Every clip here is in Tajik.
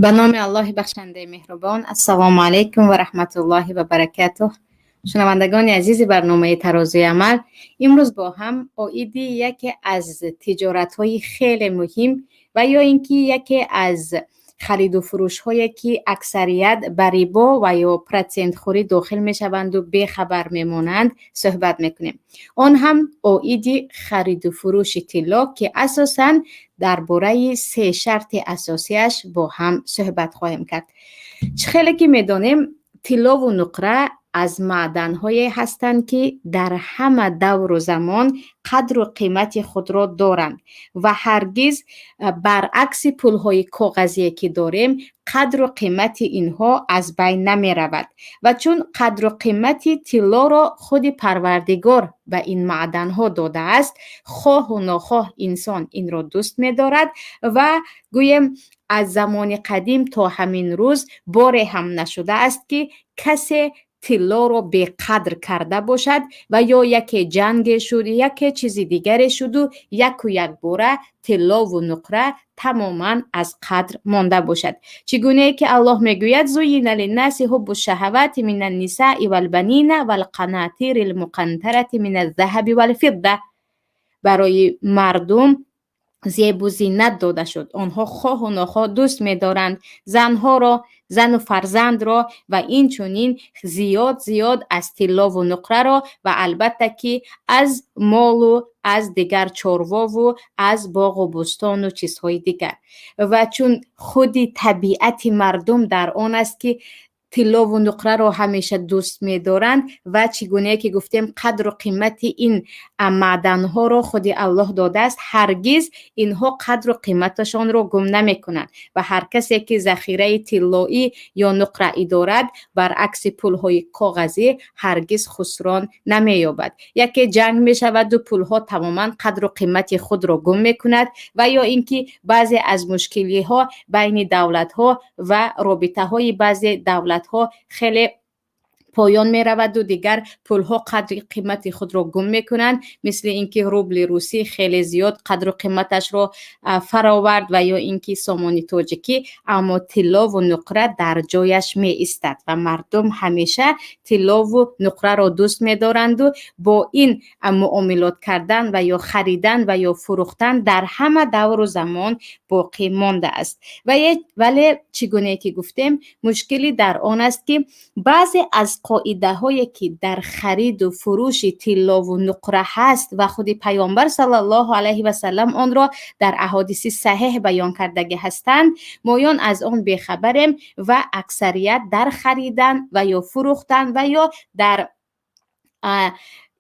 Ба номи Аллоҳи бахшандаи меҳрубон. Ассалому алайкум ва раҳматуллоҳи ва баракатуҳ. Шунавандагони азизи барномаи Тарозуи амал, имрӯз бо ҳам оиди яке аз тиҷоратҳои хеле муҳим ва ё ин ки яке аз хариду фурӯшҳое, ки аксарият ба рибо ва ё процентхӯрӣ дохил мешаванду бехабар мемонанд, суҳбат мекунем. Он ҳам оиди хариду фурӯши тилло, ки асосан дар бораи се шарти асосиаш бо ҳам суҳбат хоҳем кард. Чӣ хеле ки медонем, тиллову нуқра аз маъданҳое ҳастанд, ки дар ҳама давру замон қадру қимати худро доранд ва ҳаргиз, баръакси пулҳои коғазие, ки дорем, қадру қимати инҳо аз байн намеравад. Ва чун қадру қимати тиллоро худи Парвардигор ба ин маъданҳо додааст, хоҳу нохоҳ инсон инро дӯст медорад. Ва гӯем, аз замони қадим то ҳамин рӯз боре ҳам нашудааст, ки касе тиллоро беқадр карда бошад ва ё яке ҷанге шуд, яке чизи дигаре шуду яку якбора тиллову нуқра тамоман аз қадр монда бошад. Чӣ гунае ки Аллоҳ мегӯяд: زين للناس حب الشهوات من النساء والبنين والقناطير المقنطرة من الذهب والفضة. Барои мардум зебу зинат дода шуд, онҳо хоҳу нохоҳ дӯст медоранд занҳоро, зану фарзандро ва инчунин зиёд зиёд аз тиллову нуқраро ва албатта ки аз молу аз дигар чорвову аз боғу бӯстону чизҳои дигар. Ва чун худи табиати мардум дар он аст, ки тиллову нуқраро ҳамеша дӯст медоранд, ва чӣ гунае ки гуфтем, қадру қимати ин маъданҳоро худи Аллоҳ додааст, ҳаргиз инҳо қадру қиматашонро гум намекунанд. Ва ҳар касе ки захираи тиллоӣ ё нуқраӣ дорад, баръакси пулҳои коғазӣ, ҳаргиз хусрон намеёбад. Яке ҷанг мешаваду пулҳо тамоман қадру қимати худро гум мекунад ва ё ин ки баъзе аз мушкилиҳо байни давлатҳо ва робитаҳои баъзе давлатҳо хеле поён мераваду дигар пулҳо қадри қимати худро гум мекунанд, мисли ин ки рубли русӣ хеле зиёд қадру қиматашро фаровард ва ё ин ки сомони тоҷикӣ. Аммо тиллову нуқра дар ҷояш меистад ва мардум ҳамеша тиллову нуқраро дӯст медоранду бо ин муомилот кардан ва ё харидан ва ё фурӯхтан дар ҳама давру замон боқӣ мондааст. Вале чӣ гунае ки гуфтем, мушкилӣ дар он аст, ки баъзе аз қоидаҳое, ки дар хариду фурӯши тиллову нуқра ҳаст ва худи Паёмбар саллаллоҳу алайҳи васаллам онро дар аҳодиси саҳеҳ баён кардагӣ ҳастанд, моён аз он бехабарем ва аксарият дар харидан ва ё фурӯхтан ва ё дар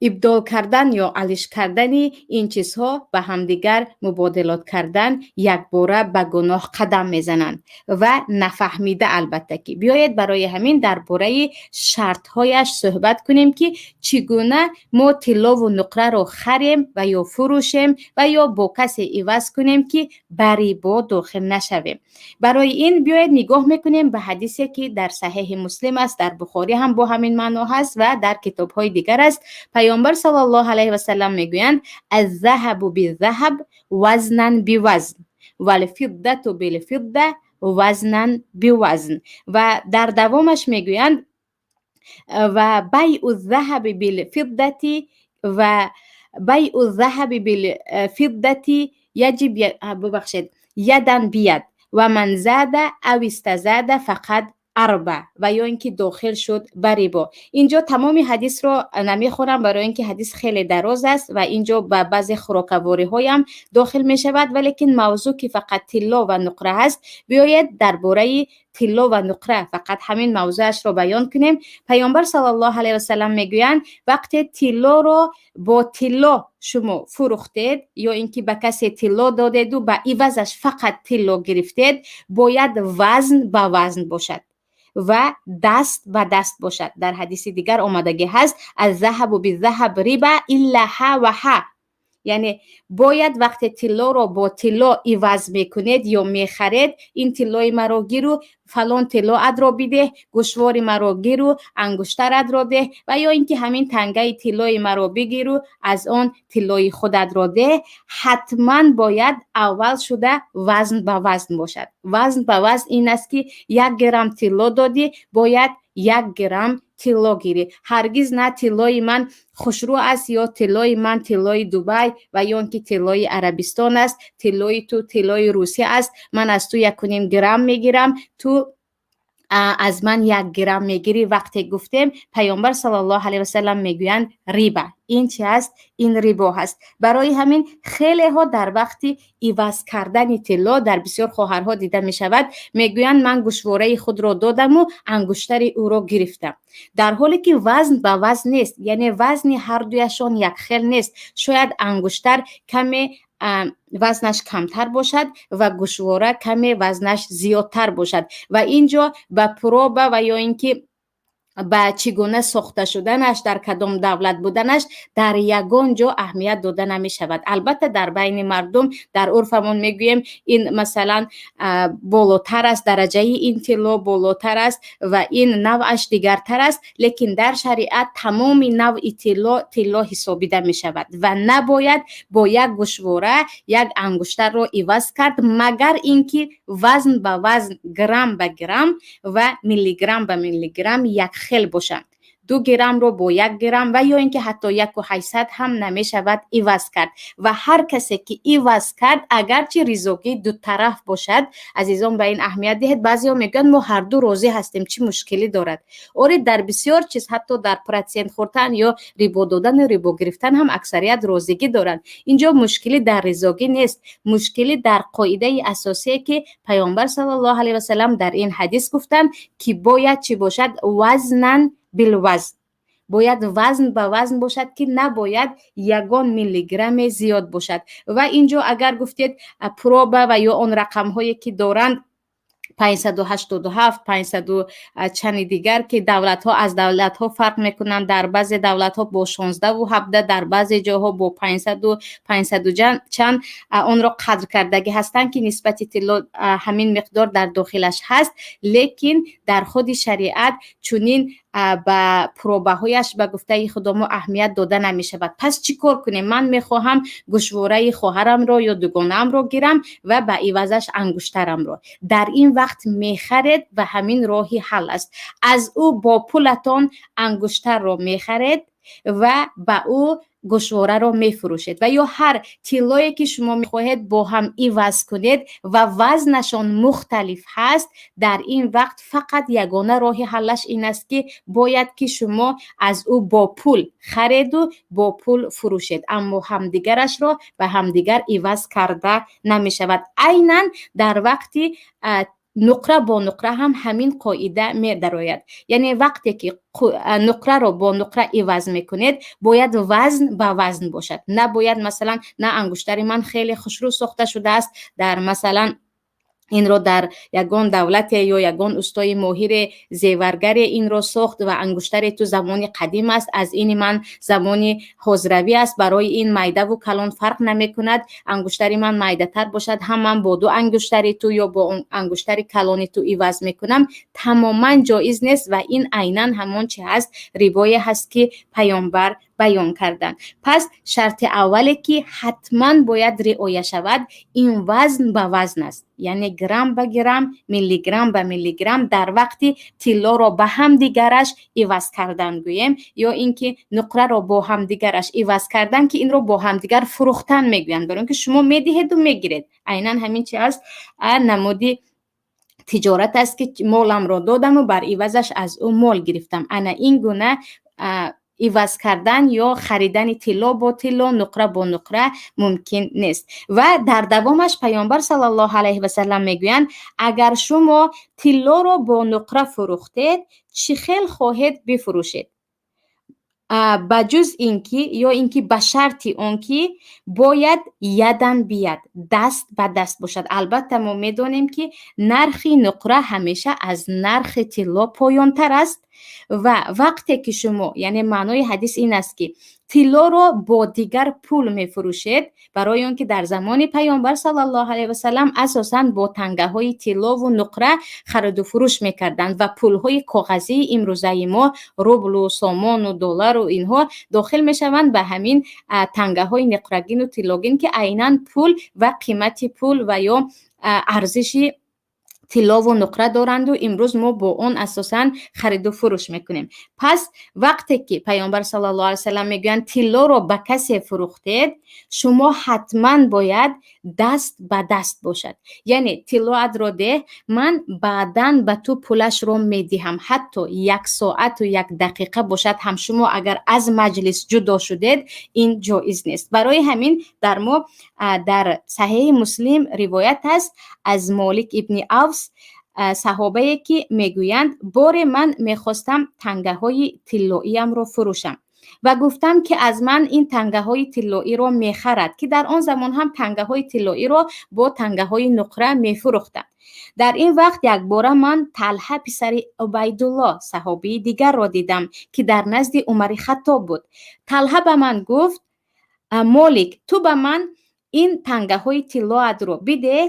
ибдол кардан ё алиш кардани ин чизҳо, ба ҳамдигар мубодилот кардан, якбора ба гуноҳ қадам мезананд ва нафаҳмида, албатта ки. Биёед, барои ҳамин дар бораи шартҳояш суҳбат кунем, ки чӣ гуна мо тиллову нуқраро харем ва ё фурӯшем ва ё бо касе иваз кунем, ки ба рибо дохил нашавем. Барои ин биёед, нигоҳ мекунем ба ҳадисе, ки дар Саҳеҳи Муслим аст, дар Бухорӣ ҳам бо ҳамин маъно ҳаст ва дар китобҳои дигар аст. Паёмбар саллаллоҳу алайҳи васаллам мегӯянд: الذهب بالذهب وزنا بوزن والفضة بالفضة وزنا بوزن. Ва дар давомаш мегӯянд: وبيع الذهب بالفضة وبيع الذهب بالفضة يجب, бубахшед, يدا بيد ومن زاد أو استزاد فقد أربى. Ва ё ин ки дохил шуд ба рибо. Инҷо тамоми ҳадисро намехонам, барои ин ки ҳадис хеле дароз аст ва инҷо ба баъзе хӯрокавориҳоям дохил мешавад. Валекин мавзӯъ ки фақат тилло ва нуқра ҳаст, биёед, дар бораи тилло ва нуқра фақат ҳамин мавзӯашро баён кунем. Паёмбар саллаллоҳу алайҳи васаллам мегӯянд: вақте тиллоро бо тилло шумо фурӯхтед ё ин ки ба касе тилло додеду ба ивазаш фақат тилло гирифтед, бояд вазн ба вазн бошад ва даст ба даст бошад. Дар ҳадиси дигар омадагӣ ҳаст: الذهب بالذهب ربا إلا ها وها. Яъне бояд вақте тиллоро бо тилло иваз мекунед ё мехаред, ин тиллои маро гиру фалон тиллоатро бидеҳ, гӯшвори маро гиру ангуштаратро деҳ ва ё ин ки ҳамин тангаи тиллои маро бигиру аз он тиллои худатро деҳ, ҳатман бояд аввал шуда вазн ба вазн бошад. Вазн ба вазн ин аст, ки 1 грамм тилло додӣ, бояд 1 грамм тилло гирӣ. Ҳаргиз на тиллои ман хушрӯ аст ё тиллои ман тиллои Дубай ва ё ин ки тиллои Арабистон аст, тиллои ту тиллои Русия аст, ман аз ту 1,5 грамм мегирам, ту аз ман 1 грамм мегирӣ. Вақте гуфтем, Паёмбар саллаллоҳу алайҳи васалам мегӯянд: риба. Ин чи аст? Ин рибо ҳаст. Барои ҳамин хелеҳо дар вақти иваз кардани тилло, дар бисёр хоҳарҳо дида мешавад, мегӯянд: ман гӯшвораи худро додаму ангуштари ӯро гирифтам, дар ҳоле ки вазн ба вазн нест, яъне вазни ҳардуяшон якхел нест. Шояд ангуштар каме вазнаш камтар бошад ва гӯшвора каме вазнаш зиёдтар бошад. Ва ин ҷо ба проба ва ё ин ки ба чӣ гуна сохта шуданаш, дар кадом давлат буданаш дар ягон ҷо аҳамият дода намешавад. Албатта, дар байни мардум, дар урфамон мегӯем: ин масалан болотар аст, дараҷаи ин тилло болотар аст ва ин навъаш дигартар аст. Лекин дар шариат тамоми навъи тилло тилло ҳисобида мешавад ва набояд бо як гӯшвора як ангуштарро иваз кард, магар ин ки вазн ба вазн, грамм ба грамм ва миллиграмм ба миллиграмм якхел бошанд. 2 граммро бо 1 грамм ва ё ин ки ҳатто 1,800 ҳам намешавад иваз кард. Ва ҳар касе ки иваз кард, агарчи ризогии дутараф бошад, азизон, ба ин аҳамият диҳед. Баъзеҳо мегӯянд: мо ҳарду розӣ ҳастем, чӣ мушкилӣ дорад? Оре, дар бисёр чиз, ҳатто дар процент хӯрдан ё рибо додану рибо гирифтан ҳам аксарият розигӣ доранд. Инҷо мушкилӣ дар ризогӣ нест, мушкилӣ дар қоидаи асосие, ки Паёмбар саллаллоҳу алайҳи васалам дар ин ҳадис гуфтанд, ки бояд чӣ бошад? Вазнан билвазн, бояд вазн ба вазн бошад, ки набояд ягон миллиграмме зиёд бошад. Ва инҷо агар гуфтед проба ва ё он рақамҳое, ки доранд, 587, панҷсаду чанди дигар, ки давлатҳо аз давлатҳо фарқ мекунанд, дар баъзе давлатҳо бо 16 у 17, дар баъзе ҷоҳо бо панҷсаду панҷсаду чанд онро қадр кардагӣ ҳастанд, ки нисбати тилло ҳамин миқдор дар дохилаш ҳаст. Лекин дар худи шариат чунин ба пробаҳояш, ба гуфтаи худомо, аҳамият дода намешавад. Пас чӣ кор кунем? Ман мехоҳам гӯшвораи хоҳарамро ё дугонаамро гирам ва ба ивазаш ангуштарамро. Дар ин вақт мехаред ва ҳамин роҳи ҳал аст. Аз ӯ бо пулатон ангуштарро мехаред ва ба ӯ гӯшвораро мефурӯшед. Ва ё ҳар тиллое, ки шумо мехоҳед бо ҳам иваз кунед ва вазнашон мухталиф ҳаст, дар ин вақт фақат ягона роҳи ҳаллаш ин аст, ки бояд ки шумо аз ӯ бо пул хареду бо пул фурӯшед, аммо ҳамдигарашро ба ҳамдигар иваз карда намешавад. Айнан дар вақти нуқра бо нуқра ҳам ҳамин қоида медарояд. Яъне вақте ки нуқраро бо нуқра иваз мекунед, бояд вазн ба вазн бошад. Набояд, масалан, на ангуштари ман хеле хушрӯ сохта шудааст, дар масалан инро дар ягон давлате ё ягон устои моҳире, зеваргаре инро сохт ва ангуштари ту замони қадим аст, аз ини ман замони ҳозиравӣ аст. Барои ин майдаву калон фарқ намекунад, ангуштари ман майдатар бошад ҳам, ман бо ду ангуштари ту ё бо ангуштари калони ту иваз мекунам. Тамоман ҷоиз нест ва ин айнан ҳамон чи ҳаст? Рибое ҳаст, ки Паёмбар баён карданд. Пас шарти аввале, ки ҳатман бояд риоя шавад, ин вазн ба вазн аст, яъне грамм ба грамм, миллиграмм ба миллиграмм дар вақти тиллоро ба ҳамдигараш иваз кардан гӯем ё ин ки нуқраро бо ҳамдигараш иваз кардан, ки инро бо ҳамдигар фурӯхтан мегӯянд, барои ин ки шумо медиҳеду мегиред. Айнан ҳамин чи аст? Намуди тиҷорат аст, ки моламро додаму бар ивазаш аз ӯ мол гирифтам. Ана ин гуна иваз кардан ё харидани тилло бо тилло, нуқра бо нуқра мумкин нест. Ва дар давомаш Паёмбар саллаллоҳу алайҳи васалам мегӯянд: агар шумо тиллоро бо нуқра фурӯхтед, чӣ хел хоҳед бифурӯшед, ба ҷуз ин ки ё ин ки ба шарти он ки бояд ядан бияд, даст ба даст бошад. Албатта, мо медонем, ки нархи нуқра ҳамеша аз нархи тилло поёнтар аст. Ва вақте ки шумо, яъне маънои ҳадис ин аст, ки Тиллоро бо дигар пул мефурӯшед, барои он ки дар замони Паёмбар саллаллоҳу алайҳи васалам асосан бо тангаҳои тиллову нуқра хариду фурӯш мекарданд ва пулҳои коғазии имрӯзаи мо, рублу сомону доллару инҳо дохил мешаванд ба ҳамин тангаҳои нуқрагину тиллогин, ки айнан пул ва қимати пул ва ё арзиши тиллову нуқра доранду имрӯз мо бо он асосан хариду фурӯш мекунем. Пас вақте ки Паёмбар саллаллоҳу алайҳи васалам мегӯянд, тиллоро ба касе фурӯхтед, шумо ҳатман бояд даст ба даст бошад, яъне тиллоатро деҳ, ман баъдан ба ту пулашро медиҳам. Ҳатто як соату як дақиқа бошад ҳам, шумо агар аз маҷлис ҷудо шудед, ин ҷоиз нест. Барои ҳамин дар мо дар Саҳеҳи Муслим ривоят аст аз Молик ибни Авс, саҳобае ки мегӯянд: боре ман мехостам тангаҳои тиллоиямро фурӯшам ва гуфтам, ки аз ман ин тангаҳои тиллоиро мехарад, ки дар он замон ҳам тангаҳои тиллоиро бо тангаҳои нуқра мефурӯхтанд. Дар ин вақт якбора ман Талҳа писари Убайдулло, саҳобии дигарро дидам, ки дар назди Умари Хаттоб буд. Талҳа ба ман гуфт: «Молик, ту ба ман ин тангаҳои тиллоатро бидеҳ,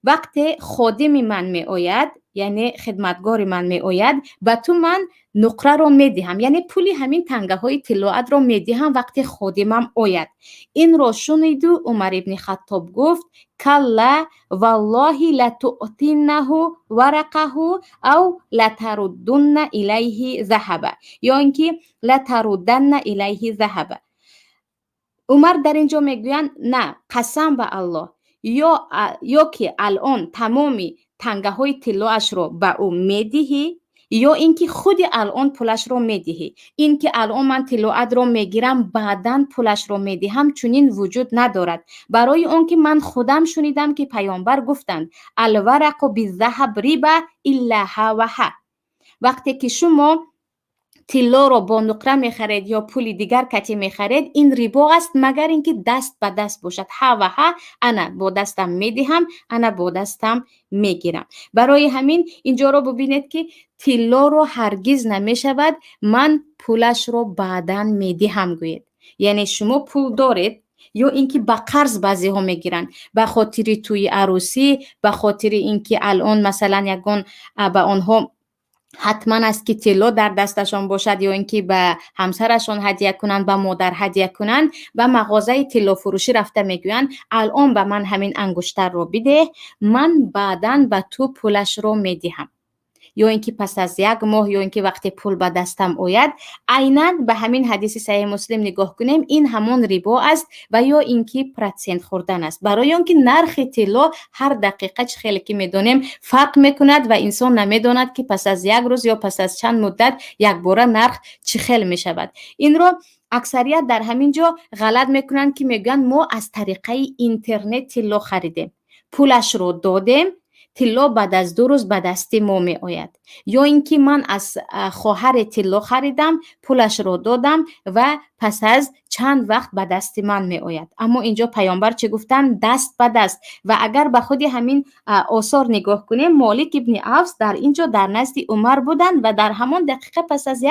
вақте ходими ман меояд, яъне хидматгори ман меояд, ба ту ман нуқраро медиҳам, яъне пули ҳамин тангаҳои тиллоатро медиҳам, вақте ходимам ояд». Инро шуниду Умар ибни Хаттоб гуфт: «Калла валлоҳи латуътиннаҳу варақаҳу ав латаруддунна илайҳи заҳаба, ё ин ки латарудданна илайҳи заҳаба». Умар дар ин ҷо мегӯянд: на, қасам ба Аллоҳ, ё ки алон тамоми тангаҳои тиллоашро ба ӯ медиҳӣ, ё ин ки худи алон пулашро медиҳӣ. Ин ки алон ман тиллоатро мегирам, баъдан пулашро медиҳам, чунин вуҷуд надорад, барои он ки ман худам шунидам, ки Паёмбар гуфтанд: «Алварақу биззаҳаб риба илла ҳа ва ҳа». Вақте ки шумо тиллоро бо нуқра мехаред ё пули дигар кати мехаред, ин рибо аст, магар ин ки даст ба даст бошад, ҳа ва ҳа, ана бо дастам медиҳам, ана бо дастам мегирам. Барои ҳамин инҷоро бубинед, ки тиллоро ҳаргиз намешавад ман пулашро баъдан медиҳам гӯед. Яъне шумо пул доред ё ин ки ба қарз баъзеҳо мегиранд ба хотири тӯи арӯсӣ, ба хотири ин ки алон масалан ягон ба онҳо ҳатман аст, ки тилло дар дасташон бошад, ё ин ки ба ҳамсарашон ҳадя кунанд, ба модар ҳадя кунанд, ба мағозаи тиллофурӯшӣ рафта мегӯянд: алон ба ман ҳамин ангуштарро бидеҳ, ман баъдан ба ту пулашро медиҳам, ё ин ки пас аз як моҳ, ё ин ки вақте пул ба дастам ояд. Айнан ба ҳамин ҳадиси Саҳеҳи Муслим нигоҳ кунем, ин ҳамон рибо аст ва ё ин ки процент хӯрдан аст, барои он ки нархи тилло ҳар дақиқа, чӣ хеле ки медонем, фарқ мекунад ва инсон намедонад, ки пас аз як рӯз ё пас аз чанд муддат якбора нарх чӣ хел мешавад. Инро аксарият дар ҳамин ҷо ғалат мекунанд, ки мегӯянд: мо аз тариқаи интернет тилло харидем, пулашро додем, тилло баъд аз 2 рӯз ба дасти мо меояд, ё ин ки ман аз хоҳаре тилло харидам, пулашро додам ва пас аз чанд вақт ба дасти ман меояд. Аммо инҷо Паёмбар чӣ гуфтанд? Даст ба даст. Ва агар ба худи ҳамин осор нигоҳ кунем, Молик ибни Авс дар ин ҷо дар назди Умар буданд ва дар ҳамон дақиқа, пас аз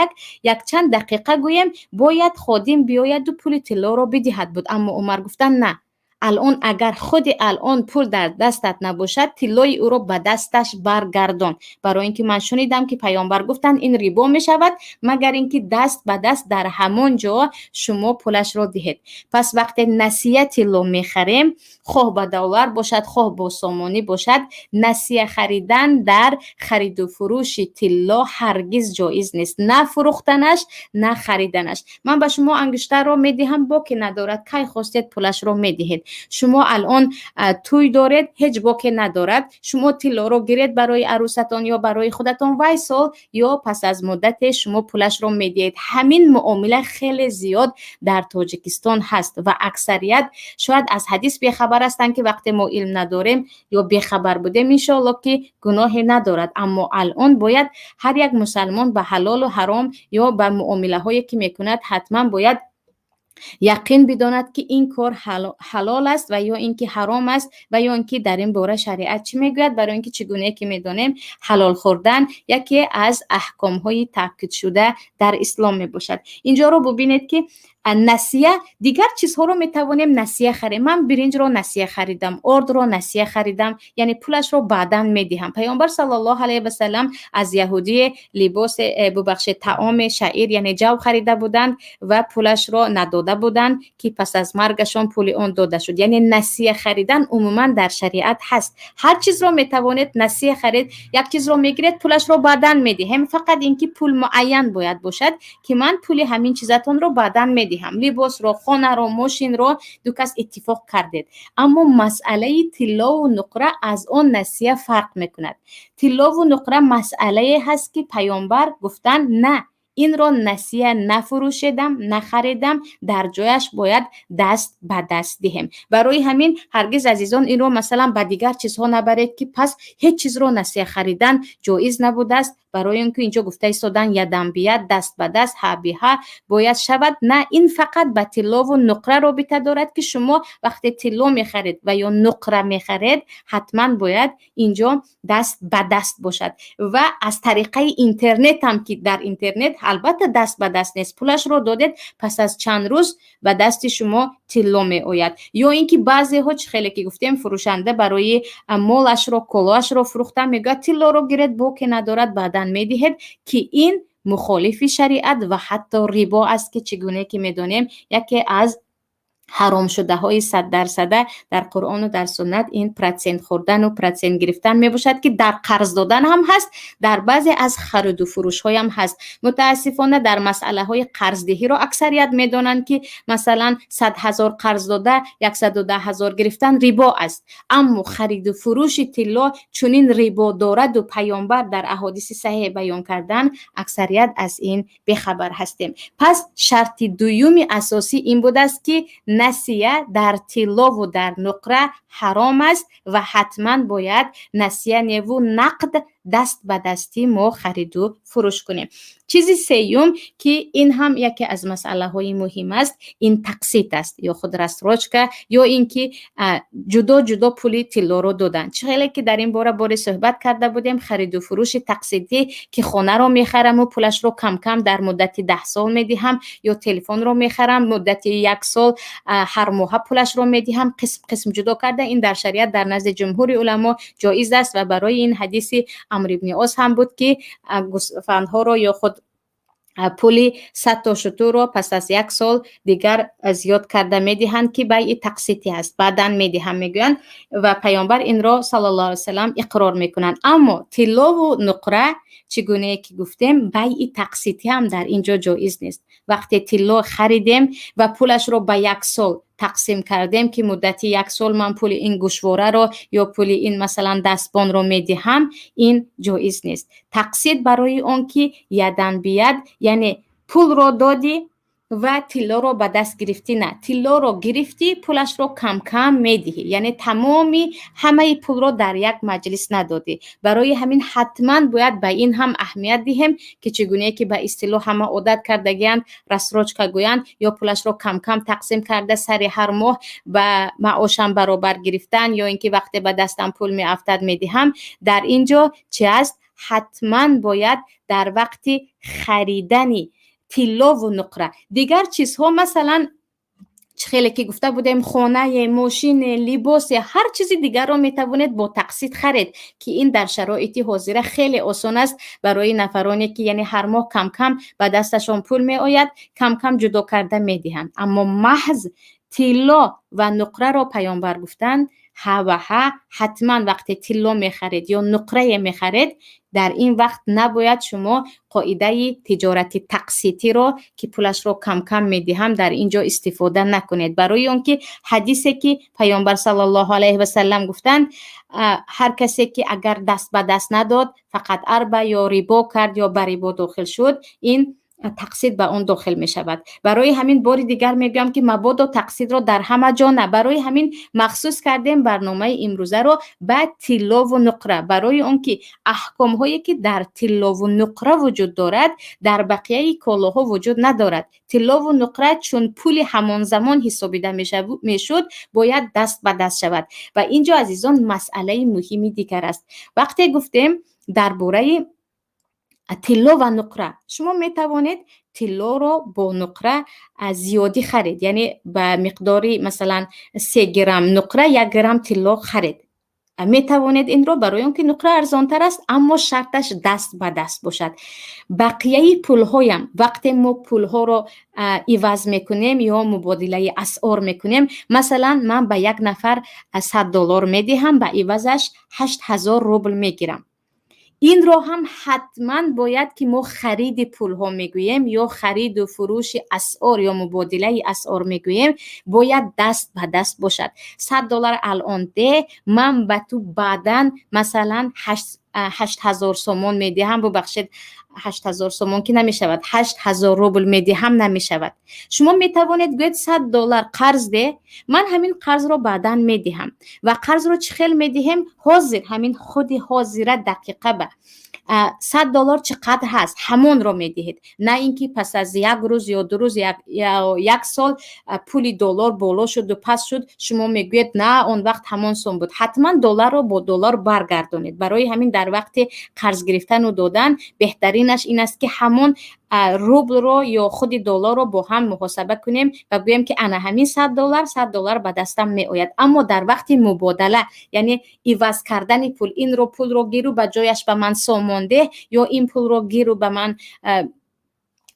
якчанд дақиқа гӯем, бояд ходим биёяду пули тиллоро бидиҳад буд, аммо Умар гуфтанд: на, алон агар худи алон пул дар дастат набошад, тиллои ӯро ба дасташ баргардон, барои ин ки ман шунидам, ки Паёмбар гуфтанд, ин рибо мешавад, магар ин ки даст ба даст дар ҳамон ҷо шумо пулашро диҳед. Пас вақте насия тилло мехарем, хоҳ ба доллар бошад, хоҳ бо сомонӣ бошад, насия харидан дар хариду фурӯши тилло ҳаргиз ҷоиз нест, на фурӯхтанаш, на хариданаш. Ман ба шумо ангуштарро медиҳам, боке надорад, кай хостед, пулашро медиҳед. Шумо алон тӯй доред, ҳеҷ боке надорад, шумо тиллоро гиред барои арӯсатон ё барои худатон, вай сол ё пас аз муддате шумо пулашро медиҳед. Ҳамин муомила хеле зиёд дар Тоҷикистон ҳаст ва аксарият шояд аз ҳадис бехабар ҳастанд, ки вақте мо илм надорем ё бехабар будем, иншоалло, ки гуноҳе надорад. Аммо алон бояд ҳар як мусалмон ба ҳалолу ҳаром ё ба муомилаҳое ки мекунад, ҳатман бояд яқин бидонад, ки ин кор ҳалол аст ва ё ин ки ҳаром аст ва ё ин ки дар ин бора шариат чӣ мегӯяд. Барои ин ки чӣ гунае ки медонем, ҳалол хӯрдан яке аз аҳкомҳои таъкидшуда дар ислом мебошад. Инҷоро бубинед, ки Насия, дигар чизҳоро метавонем насия харем. Ман биринҷро насия харидам, ордро насия харидам, яъне пулашро баъдан медиҳам. Паёмбар саллаллоҳу алайҳи васалам аз яҳудие либосе, бубахшед, таоме шаир, яъне ҷав харида буданд ва пулашро надода буданд, ки пас аз маргашон пули он дода шуд. Яъне насия харидан умуман дар шариат ҳаст. Ҳар чизро метавонед насия харед. Як чизро мегиред, пулашро баъдан медиҳем, фақат ин ки пул муайян бояд бошад, ки ман пули ҳамин чизатонро баъдан медиҳам. Либосро, хонаро, мошинро ду кас иттифоқ кардед. Аммо масъалаи тиллову нуқра аз он насия фарқ мекунад. Тиллову нуқра масъалае ҳаст, ки паёмбар гуфтанд: на, инро насия нафурӯшедам, нахаридам, дар ҷояш бояд даст ба даст диҳем. Барои ҳамин ҳаргиз, азизон, инро масалан ба дигар чизҳо набаред, ки пас ҳеҷ чизро насия харидан ҷоиз набудааст, барои он ки инҷо гуфта истодан يدا بيد, даст ба даст, ҳа биҳа бояд шавад. На, ин фақат ба тиллову нуқра робита дорад, ки шумо вақте тилло мехаред ва ё нуқра мехаред, ҳатман бояд инҷо даст ба даст бошад. Ва аз тариқаи интернетам, ки дар интернет албатта даст ба даст нест, пулашро додед, пас аз чанд рӯз ба дасти шумо тилло меояд. Ё ин ки баъзеҳо, чӣ хеле ки гуфтем, фурӯшанда барои молашро, колоашро фурӯхтан мегӯяд: тиллоро гиред, боке надорад, баъдан медиҳед, ки ин мухолифи шариат ва ҳатто рибо аст, ки чӣ гуне ки медонем, яке аз ҳаромшудаҳои саддарсада дар Қуръону дар суннат ин процент хӯрдану процент гирифтан мебошад, ки дар қарз додан ҳам ҳаст, дар баъзе аз хариду фурӯшҳоям ҳаст. Мутаассифона, дар масъалаҳои қарздиҳиро аксарият медонанд, ки масалан 100 000 қарз дода, 110 000 гирифтан рибо аст. Аммо хариду фурӯши тилло чунин рибо дораду паёмбар дар аҳодиси саҳеҳ баён кардан, аксарият аз ин бехабар ҳастем. Пас шарти дуюми асосӣ ин будааст, ки насия дар тиллову дар нуқра ҳаром аст ва ҳатман бояд насия неву нақд, даст ба дастӣ мо хариду фурӯш кунем. Чизи сеюм, ки ин ҳам яке аз масъалаҳои муҳим аст, ин тақсит аст ё худ рассрочка, ё ин ки ҷудо ҷудо пули тиллоро додан. Чӣ хеле ки дар ин бора боре суҳбат карда будем, хариду фурӯши тақситӣ, ки хонаро мехараму пулашро камкам дар муддати 10 сол медиҳам, ё телефонро мехарам, муддати як сол ҳар моҳа пулашро медиҳам, қисм қисм ҷудо карда, ин дар шариат дар назди ҷумҳури уламо ҷоиз аст. Ва барои ин ҳадиси Амр ибни Ос ҳам буд, ки гӯсфандҳоро ё худ пули 100 то шутурро пас аз як сол дигар зиёд карда медиҳанд, ки байъи тақситӣ аст, баъдан медиҳам мегӯянд, ва паёмбар инро саллаллоҳу алайҳи васалам иқрор мекунанд. Аммо тиллову нуқра, чӣ гунае ки гуфтем, байъи тақситӣ ҳам дар ин ҷо ҷоиз нест. Вақте тилло харидем ва пулашро ба як сол тақсим кардем, ки муддати як сол ман пули ин гӯшвораро ё пули ин масалан дастбонро медиҳам, ин ҷоиз нест тақсит, барои он ки يدا بيد, яъне пулро додӣ ва тиллоро ба даст гирифтӣ. На, тиллоро гирифтӣ, пулашро камкам медиҳӣ, яъне тамоми ҳамаи пулро дар як маҷлис надодӣ. Барои ҳамин ҳатман бояд ба ин ҳам аҳамият диҳем, ки чӣ гунае ки ба истилоҳ ҳама одат кардагианд, рассрочка гӯянд ё пулашро камкам тақсим карда, сари ҳар моҳ ба маошам баробар гирифтан, ё ин ки вақте ба дастам пул меафтад, медиҳам. Дар ин ҷо чӣ аст? Ҳатман бояд дар вақти харидани тиллову нуқра, дигар чизҳо, масалан, чӣ хеле ки гуфта будем, хонае, мошине, либосе, ҳар чизи дигарро метавонед бо тақсит харед, ки ин дар шароити ҳозира хеле осон аст барои нафароне, ки яъне ҳар моҳ камкам ба дасташон пул меояд, камкам ҷудо карда медиҳанд. Аммо маҳз тилло ва нуқраро паёмбар гуфтанд: ҳа ва ҳа, ҳатман вақте тилло мехаред ё нуқрае мехаред, дар ин вақт набояд шумо қоидаи тиҷорати тақситиро, ки пулашро камкам медиҳам, дар ин ҷо истифода накунед, барои он ки ҳадисе ки паёмбар саллаллоҳу алайҳи васалам гуфтанд: ҳар касе ки агар даст ба даст надод, фақат арба ё рибо кард ё ба рибо дохил шуд, ин тақсит ба он дохил мешавад. Барои ҳамин бори дигар мегӯям, ки мабодо тақситро дар ҳама ҷо на. Барои ҳамин махсус кардем барномаи имрӯзаро ба тиллову нуқра, барои он ки аҳкомҳое ки дар тиллову нуқра вуҷуд дорад, дар бақияи колоҳо вуҷуд надорад. Тиллову нуқра чун пули ҳамон замон ҳисобида мешуд, бояд даст ба даст шавад. Ва ин ҷо, азизон, масъалаи муҳими дигар аст. Вақте гуфтем дар бораи тилло ва нуқра, шумо метавонед тиллоро Тиллоро бо нуқра зиёдӣ харид, яъне ба миқдори, масалан, 3 грамм нуқра 1 грамм тилло харид, метавонед инро, барои он ки нуқра арзонтар аст, аммо шарташ даст ба даст бошад. Бақияи пулҳоям, вақте мо пулҳоро иваз мекунем ё мубодилаи асъор мекунем, масалан, ман ба як нафар 100 доллар медиҳам, ба ивазаш 8000 рубл мегирам, инро ҳам ҳатман бояд, ки мо хариди пулҳо мегӯем ё хариду фурӯши асъор ё мубодилаи асъор мегӯем, бояд даст ба даст бошад. 100 доллар алон де, ман ба ту баъдан, масалан, 8000 сомон медиҳам, бубахшед, 8000 сомон ки намешавад, 8000 рубл медиҳам, намешавад. Шумо метавонед гӯед: 100 доллар қарз де, ман ҳамин қарзро баъдан медиҳам. Ва қарзро чӣ хел медиҳем? Ҳозир, ҳамин худи ҳозира дақиқа ба 100 доллар чӣ қадр ҳаст, ҳамонро медиҳед, на ин ки пас аз як рӯз ё 2 рӯз, як сол пули доллар боло шуду паст шуд, шумо мегӯед: на, он вақт ҳамон сум буд. Ҳатман долларро бо доллар баргардонед. Барои ҳамин дар вақти қарз гирифтану додан беҳтаринаш ин аст, ки ҳамон рублро ё худи долларро бо ҳам муҳосаба кунем ва гӯем, ки ана ҳамин 100 доллар, 100 доллар ба дастам меояд. Аммо дар вақти мубодала, яъне иваз кардани пул, инро пулро гиру ба ҷояш ба ман сомон деҳ ё ин пулро гиру ба ман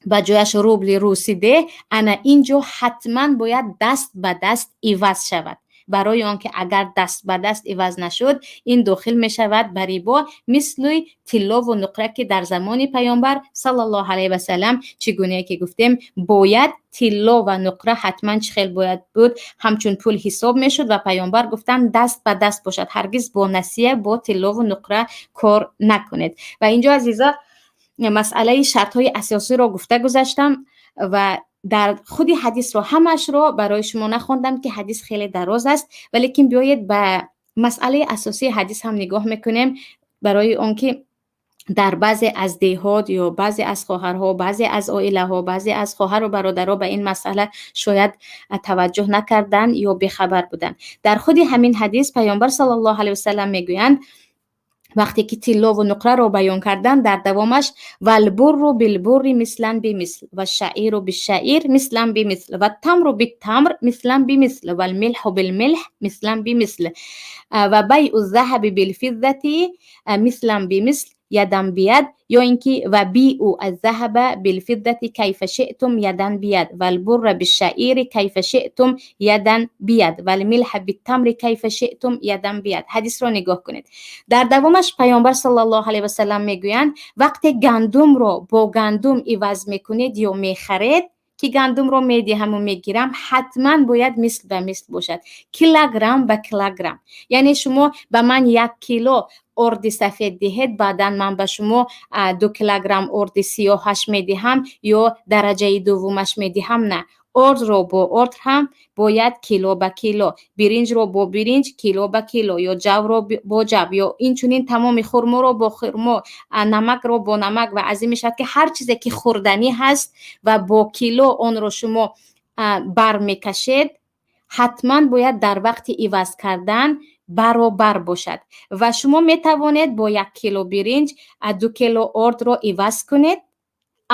ба ҷояш рубли русӣ деҳ, ана ин ҷо ҳатман бояд даст ба даст иваз шавад, барои он ки агар даст ба даст иваз нашуд, ин дохил мешавад ба рибо, мисли тиллову нуқра, ки дар замони Паёмбар саллаллоҳу алайҳи васалам, чӣ гунае ки гуфтем, бояд тилло ва нуқра ҳатман чӣ хел бояд буд, ҳамчун пул ҳисоб мешуд ва Паёмбар гуфтанд: даст ба даст бошад, ҳаргиз бо насия бо тиллову нуқра кор накунед. Ва инҷо, азизо, масъалаи шартҳои асосиро гуфта гузаштам ва дар худи ҳадисро ҳамаашро барои шумо нахондам, ки ҳадис хеле дароз аст, валекин биёед, ба масъалаи асосии ҳадис ҳам нигоҳ мекунем, барои он ки дар баъзе аз деҳот ё баъзе аз хоҳарҳо, баъзе аз оилаҳо, баъзе аз хоҳару бародаро ба ин масъала шояд таваҷҷӯҳ накарданд ё бехабар буданд. Дар худи ҳамин ҳадис Паёмбар саллаллоҳу алайҳи васалам мегӯянд, вақте ки тиллову нуқраро баён карданд, дар давомаш: والبر بالبر مثلا بمثل والشعير بالشعير مثلا بمثل والتمر بالتمر مثلا بمثل والملح بالملح مثلا بمثل وبيع الذهب بالفضة مثلا بمثل يدا بيد، ё ин ки وبيعوا الذهب بالفضة كيف شئتم يدا بيد والبر بالشعير كيف شئتم يدا بيد والملح بالتمر كيف شئتم يدا بيد. Ҳадисро нигоҳ кунед. Дар давомаш Паёмбар саллаллоҳу алайҳи васалам мегӯянд: вақте гандумро бо гандум иваз мекунед ё мехаред, ки гандумро медиҳаму мегирам, ҳатман бояд мисл ба мисл бошад, килограмм ба килограмм. Яъне шумо ба ман 1 кило орди сафед диҳед, баъдан ман ба шумо 2 килограмм орди сиёҳаш медиҳам ё дараҷаи дуввумаш медиҳам, на. Ордро бо орд ҳам бояд кило ба кило, биринҷро бо биринҷ кило ба кило ё ҷавро бо ҷав ё инчунин тамоми хурморо бо хурмо, намакро бо намак. Ва аз ин мешавад, ки ҳар чизе ки хӯрданӣ ҳаст ва бо кило онро шумо бармекашед, ҳатман бояд дар вақти иваз кардан баробар бошад. Ва шумо метавонед бо 1 кило биринҷ 2 кило ордро иваз кунед,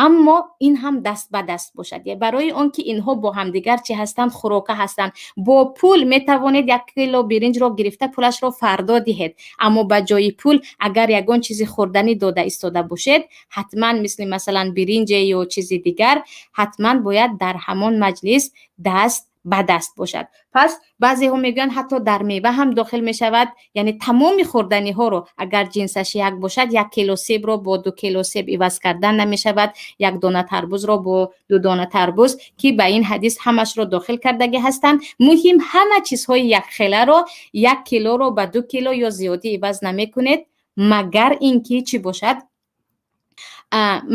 аммо ин ҳам даст ба даст бошад, барои он ки инҳо бо ҳамдигар чӣ ҳастанд? Хӯрока ҳастанд. Бо пул метавонед 1 кило биринҷро гирифта, пулашро фардо диҳед, аммо ба ҷои пул агар ягон чизи хӯрданӣ дода истода бошед, ҳатман мисли, масалан, биринҷе ё чизи дигар, ҳатман бояд дар ҳамон маҷлис даст ба даст бошад. Пас баъзеҳо мегӯянд, ҳатто дар мева ҳам дохил мешавад, яъне тамоми хӯрданиҳоро, агар ҷинсаш як бошад, 1 кило себро бо 2 кило себ иваз кардан намешавад, як дона тарбузро бо ду дона тарбуз, ки ба ин ҳадис ҳамашро дохил кардагӣ ҳастанд. Муҳим, ҳама чизҳои якхеларо 1 килоро ба 2 кило ё зиёдӣ иваз намекунед, магар ин ки чӣ бошад?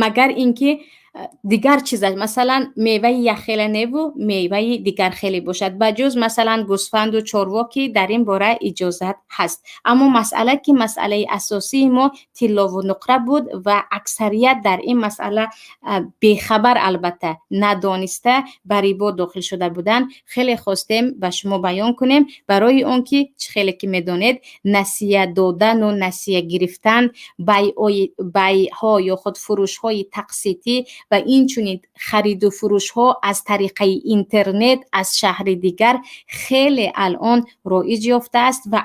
Магар ин ки дигар чиза, масалан, меваи якхела неву меваи дигархеле бошад, ба ҷуз, масалан, гӯсфанду чорво, ки дар ин бора иҷозат ҳаст. Аммо масъала, ки масъалаи асосии мо тиллову нуқра буд ва аксарият дар ин масъала бехабар, албатта надониста, ба рибо дохил шуда буданд, хеле хостем ба шумо баён кунем, барои он ки чӣ хеле ки медонед, насия додану насия гирифтан, байъҳо ё худ фурӯшҳои тақситӣ. Ва инчунин хариду фурӯшҳо аз тариқаи интернет аз шаҳри дигар хеле алъон роиҷ ёфтааст ва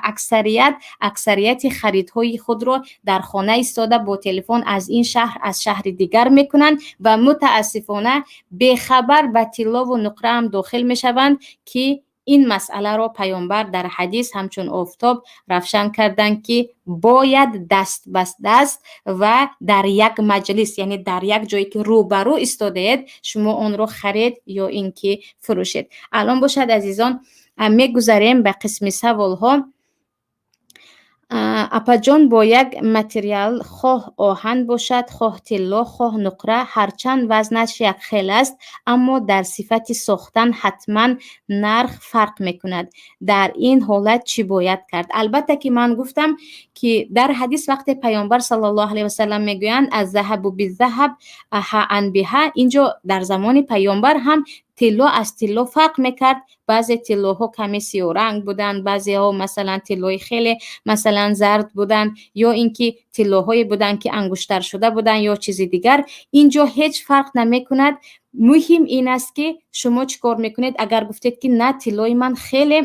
аксарияти харидҳои худро дар хона истода бо телефон аз ин шаҳр, аз шаҳри дигар мекунанд ва мутаассифона бехабар ба тиллову нуқра ҳам дохил мешаванд, ки ин масъаларо Паёмбар дар ҳадис ҳамчун офтоб равшан карданд, ки бояд даст ба даст ва дар як маҷлис, яъне дар як ҷое ки рӯбарӯ истодаед, шумо онро харед ё ин ки фурӯшед. Алон бошад, азизон, мегузарем ба қисми саволҳо. Апаҷон, бо як материал, хоҳ оҳан бошад, хоҳ тилло, хоҳ нуқра, ҳарчанд вазнаш якхел аст, аммо дар сифати сохтан ҳатман нарх фарқ мекунад. Дар ин ҳолат чӣ бояд кард? Албатта ки ман гуфтам, ки дар ҳадис вақте Паёмбар саллаллоҳу алайҳи васалам мегӯянд: الذهب بالذهب هاء بهاء, инҷо дар замони Паёмбар ҳам тилло аз тилло фарқ мекард. Баъзе тиллоҳо каме сиёҳранг буданд, баъзеҳо, масалан, тиллои хеле, масалан, зард буданд ё ин ки тиллоҳое буданд, ки ангуштаршуда буданд ё чизи дигар. Инҷо ҳеҷ фарқ намекунад. Муҳим ин аст, ки шумо чӣ кор мекунед. Агар гуфтед, ки на, тиллои ман хеле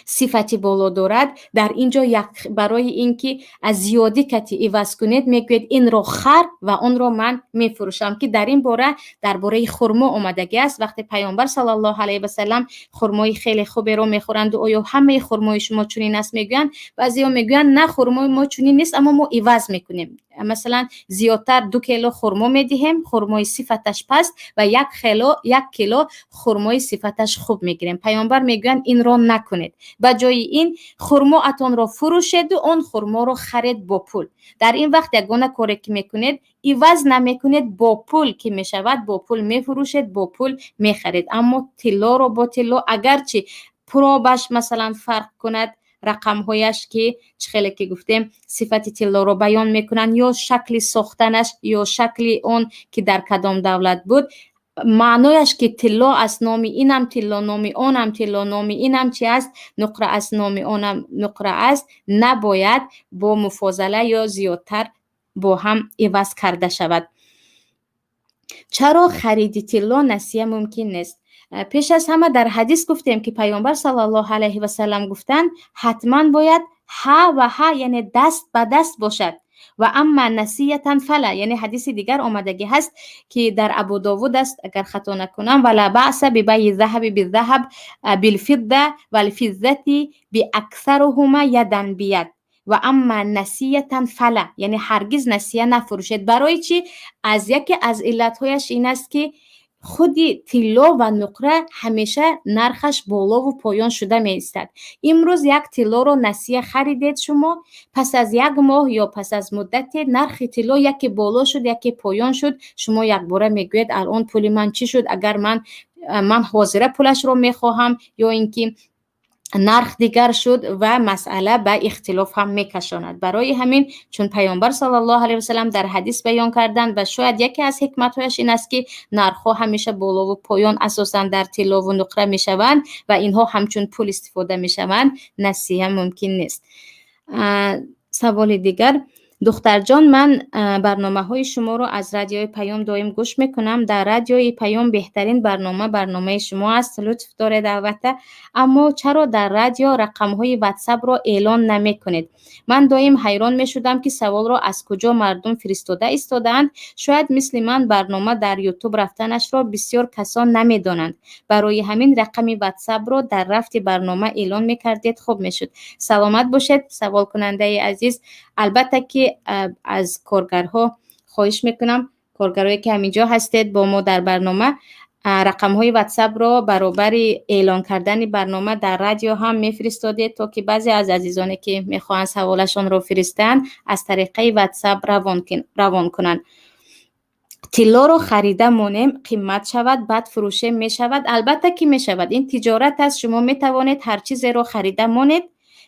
сифати боло дорад, дар ин ҷо барои ин ки аз зиёдӣ кати иваз кунед, мегӯед: инро хар ва онро ман мефурӯшам, ки дар ин бора дар бораи хурмо омадагӣ аст. Вақте Паёмбар саллаллоҳу алайҳи васалам хурмои хеле хуберо мехӯранду оё ҳамаи хурмои шумо чунин аст, мегӯянд. Баъзеҳо мегӯянд: на, хурмои мо чунин нест, аммо мо иваз мекунем, масалан, зиёдтар 2 кило хурмо медиҳем, хурмои сифаташ паст, ва 1 кило хурмои сифаташ хуб мегирем. Паёмбар мегӯянд: инро накунед, ба ҷои ин хурмоатонро фурӯшеду он хурморо харед бо пул. Дар ин вақт ягона коре ки мекунед, иваз намекунед, бо пул ки мешавад, бо пул мефурӯшед, бо пул мехаред. Аммо тиллоро бо тилло, агарчи пробаш, масалан, фарқ кунад, рақамҳояш, ки чӣ хеле ки гуфтем, сифати тиллоро баён мекунанд, ё шакли сохтанаш, ё шакли он ки дар кадом давлат буд, маънояш ки тилло аст, номи инам тилло, номи онам тилло, номи инам чи аст, нуқра аст, номи онам нуқра аст, набояд бо муфозала ё зиёдтар бо ҳам иваз карда шавад. Чаро хариди тилло насия мумкин нест? Пеш аз ҳама дар ҳадис гуфтем, ки Паёмбар саллаллоҳу алайҳи васалам гуфтанд: ҳатман бояд ҳа ва ҳа, яъне даст ба даст бошад. وأما نسية فلا, яъне ҳадиси дигар омадагӣ ҳаст, ки дар Абу Довуд аст, агар хато накунам: ولا بأس ببيع الذهب بالذهب بالفضة والفضة بأكثرهما يدا بيد وأما نسية فلا, яъне ҳаргиз насия нафурӯшед. Барои чӣ? Аз яке аз иллатҳояш ин аст, ки худи тилло ва нуқра ҳамеша нархаш болову поён шуда меистад. Имрӯз як тиллоро насия харидед шумо, пас аз як моҳ ё пас аз муддате нархи тилло яке боло шуд, яке поён шуд. Шумо якбора мегӯед: алон пули ман чӣ шуд? Агар ман ҳозира пулашро мехоҳам ё ин ки нарх дигар шуд ва масъала ба ихтилоф ҳам мекашонад. Барои ҳамин, чун Паёмбар саллаллоҳу алайҳи васалам дар ҳадис баён карданд ва шояд яке аз ҳикматҳояш ин аст, ки нархҳо ҳамеша болову поён асосан дар тиллову нуқра мешаванд ва инҳо ҳамчун пул истифода мешаванд, насия мумкин нест. Саволи дигар: духтарҷон, ман барномаҳои шуморо аз Радиои Паём доим гӯш мекунам. Дар Радиои Паём беҳтарин барнома барномаи шумо аст. Лутф доред, албатта. Аммо чаро дар радио рақамҳои Ватсапро эълон намекунед? Ман доим ҳайрон мешудам, ки саволро аз куҷо мардум фиристода истодаанд. Шояд мисли ман барнома дар Ютуб рафтанашро бисёр касон намедонанд. Барои ҳамин рақами Ватсапро дар рафти барнома эълон мекардед, хуб мешуд. Саломат бошед, саволкунандаи азиз. Албатта ки аз коргарҳо хоҳиш мекунам, коргарое ки ҳаминҷо ҳастед бо мо дар барнома, рақамҳои Ватсапро баробари эълон кардани барнома дар радио ҳам мефиристодед, то ки баъзе аз азизоне, ки мехоҳанд саволашонро фиристанд, аз тариқаи Ватсап равон кунанд. Тиллоро харида монем, қимат шавад, баъд фурӯшем, мешавад? Албатта ки мешавад. Ин тиҷорат аст. Шумо метавонед ҳар чизеро харида монед.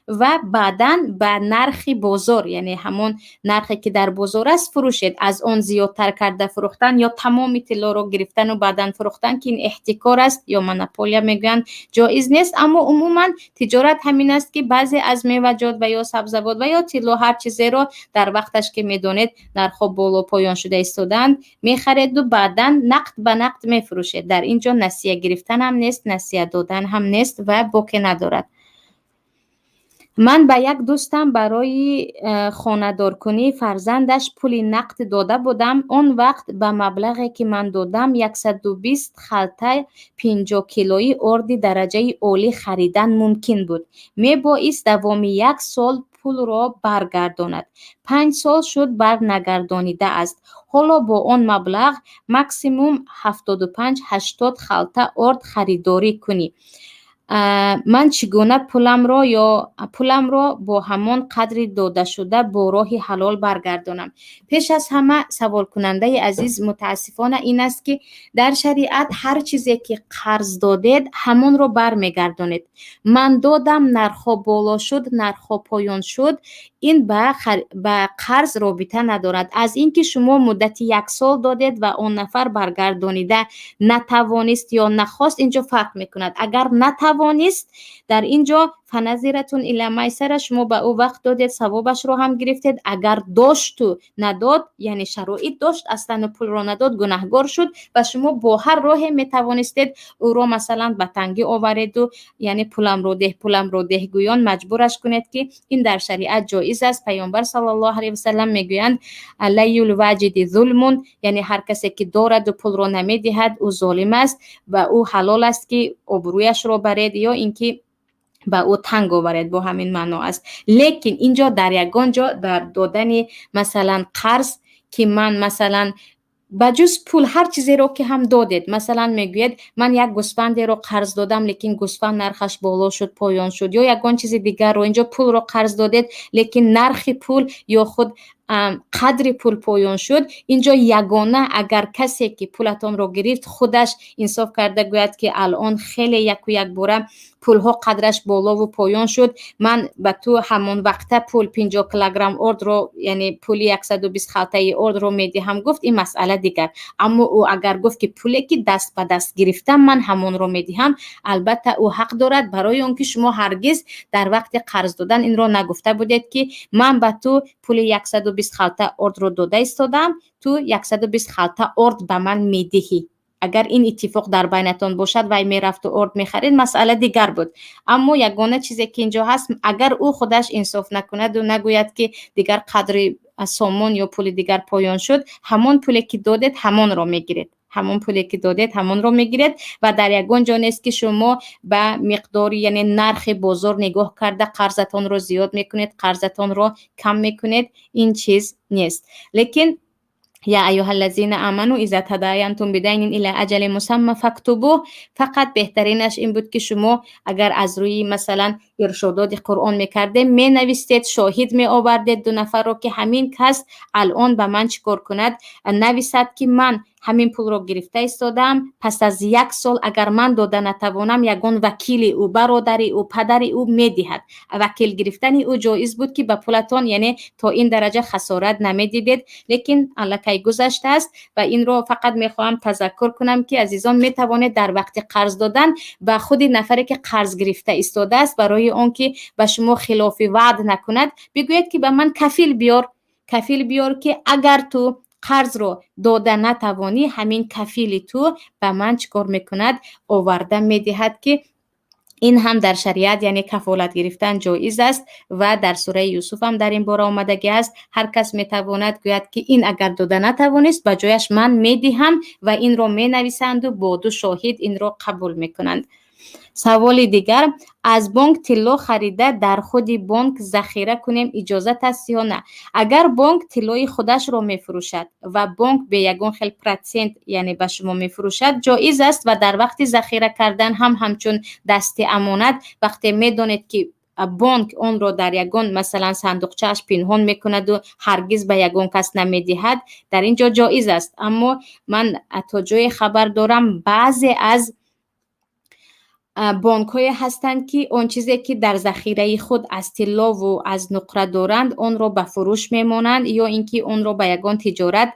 Ва баъдан ба нархи бозор, яъне ҳамон нархе, ки дар бозор аст, фурӯшед. Аз он зиёдтар карда фурӯхтан ё тамоми тиллоро гирифтану баъдан фурӯхтан, ки ин эҳтикор аст ё монополия мегӯянд, ҷоиз нест. Аммо умуман тиҷорат ҳамин аст, ки баъзе аз меваҷот ва ё сабзавот ва ё тилло, ҳар чизеро дар вақташ, ки медонед, нархҳо боло поён шуда истодаанд, мехареду баъдан нақд ба нақд мефурӯшед. Дар ин ҷо насия гирифтан ҳам нест, насия додан ҳам нест ва боке надорад. Ман ба як дӯстам барои хонадоркунии фарзандаш пули нақд дода будам. Он вақт ба маблағе, ки ман додам, 120 халта 50-килоӣ орди дараҷаи олӣ харидан мумкин буд. Мебоист давоми як сол пулро баргардонад. 5 сол шуд, барнагардонидааст. Ҳоло бо он маблағ максимум 75-80 халта орд харидорӣ кунӣ. Ман чӣ гуна пуламро ё пуламро бо ҳамон қадри додашуда бо роҳи ҳалол баргардонам? Пеш аз ҳама, саволкунандаи азиз, мутаассифона, ин аст, ки дар шариат ҳар чизе, ки қарз додед, ҳамонро бармегардонед. Ман додам, нархҳо боло шуд, нархҳо поён шуд, ин ба қарз робита надорад. Аз ин ки шумо муддати як сол додед ва он нафар баргардонида натавонист ё нахост, ин ҷо фарқ мекунад. Агар натавонист, дар ин ҷо فنظرة إلى ميسرة. Шумо ба ӯ вақт додед, савобашро ҳам гирифтед. Агар дошту надод, яъне шароит дошт аслану пулро надод, гунаҳгор шуд ва шумо бо ҳар роҳе метавонистед ӯро, масалан, ба тангӣ овареду, яъне «Пуламро деҳ, пуламро деҳ» гӯён маҷбураш кунед, ки ин дар шариат ҷоиз аст. Паёмбар саллаллоҳу алайҳи васалам мегӯянд: لي الواجد ظلم, яъне ҳар касе, ки дораду пулро намедиҳад, ӯ золим аст ва ӯ ҳалол аст, ки обрӯяшро баред ё ин ки ба ӯ танг оваред, бо ҳамин маъно аст. Лекин ин ҷо дар ягон ҷо дар додани, масалан, қарз, ки ман, масалан, ба ҷуз пул ҳар чизеро, ки ҳам додед, масалан, мегӯед: «Ман як гӯсфандеро қарз додам, лекин гӯсфанд нархаш боло шуд, поён шуд», ё ягон чизи дигарро, инҷо пулро қарз додед, лекин нархи пул ё худ қадри пул поён шуд, инҷо ягона агар касе, ки пулатонро гирифт, худаш инсоф карда гӯяд, ки алон хеле яку якбора пулҳо қадраш болову поён шуд, ман ба ту ҳамон вақта пул 50 килограмм ордро, яъне пули 120 халтаи ордро медиҳам гуфт, ин масъала дигар. Аммо ӯ агар гуфт, ки пуле, ки даст ба даст гирифтам, ман ҳамонро медиҳам, албатта, ӯ ҳақ дорад, барои он ки шумо ҳаргиз дар вақти қарз додан инро нагуфта будед, ки ман ба ту пули 120 халта ордро дода истодам, ту 120 халта орд ба ман медиҳӣ. Агар ин иттифоқ дар байнатон бошад, вай мерафту орд мехарид, масъала дигар буд. Аммо ягона чизе, ки инҷо ҳаст, агар ӯ худаш инсоф накунаду нагӯяд, ки дигар қадри сомон ё пули дигар поён шуд, ҳамон пуле, ки додед, ҳамонро мегиред. Ҳамон пуле, ки додед, ҳамонро мегиред ва дар ягон ҷо нест, ки шумо ба миқдори, яъне нархи бозор нигоҳ карда қарзатонро зиёд мекунед, қарзатонро кам мекунед, ин чиз нест. Лекин يا أيها الذين آمنوا إذا تداینتم بدین إلى أجل مسمى فاكتبوه. Фақат беҳтаринаш ин буд, ки шумо агар аз рӯи, масалан, иршодоти Қуръон мекардем, менавистед, шоҳид меовардед ду нафарро, ки ҳамин кас алон ба ман чӣ кор кунад, нависад, ки ман ҳамин пулро гирифта истодаам, пас аз як сол агар ман дода натавонам, ягон вакили ӯ, бародари ӯ, падари ӯ медиҳад. Вакил гирифтани ӯ ҷоиз буд, ки ба пулатон, яъне, то ин дараҷа хасорат намедидед. Лекин аллакай гузаштааст ва инро фақат мехоҳам тазаккур кунам, ки, азизон, метавонед дар вақти қарз додан ба худи нафаре, ки қарз гирифта истодааст, барои он ки ба шумо хилофи ваъд накунад, бигӯед, ки ба ман кафил биёр, кафил биёр, ки агар ту қарзро дода натавонӣ, ҳамин кафили ту ба ман чӣ кор мекунад, оварда медиҳад, ки ин ҳам дар шариат, яъне кафолат гирифтан ҷоиз аст ва дар сураи Юсуф ҳам дар ин бора омадагӣ аст. Ҳар кас метавонад гӯяд, ки ин агар дода натавонист, ба ҷояш ман медиҳам ва инро менависанду бо ду шоҳид инро қабул мекунанд. Саволи дигар: аз бонк тилло харида, дар худи бонк захира кунем, иҷозат аст ё на? Агар бонк тиллои худашро мефурӯшад ва бонк бе ягон хел процент, яъне, ба шумо мефурӯшад, ҷоиз аст ва дар вақти захира кардан ҳам ҳамчун дасти амонат, вақте медонед, ки бонк онро дар ягон, масалан, сандуқчааш пинҳон мекунаду ҳаргиз ба ягон кас намедиҳад, дар ин ҷо ҷоиз аст. Аммо ман то ҷое хабар дорам, баъзе аз Бонкҳое ҳастанд, ки он чизе, ки дар захираи худ аз тиллову аз нуқра доранд, онро ба фурӯш мемонанд ё ин ки онро ба ягон тиҷорат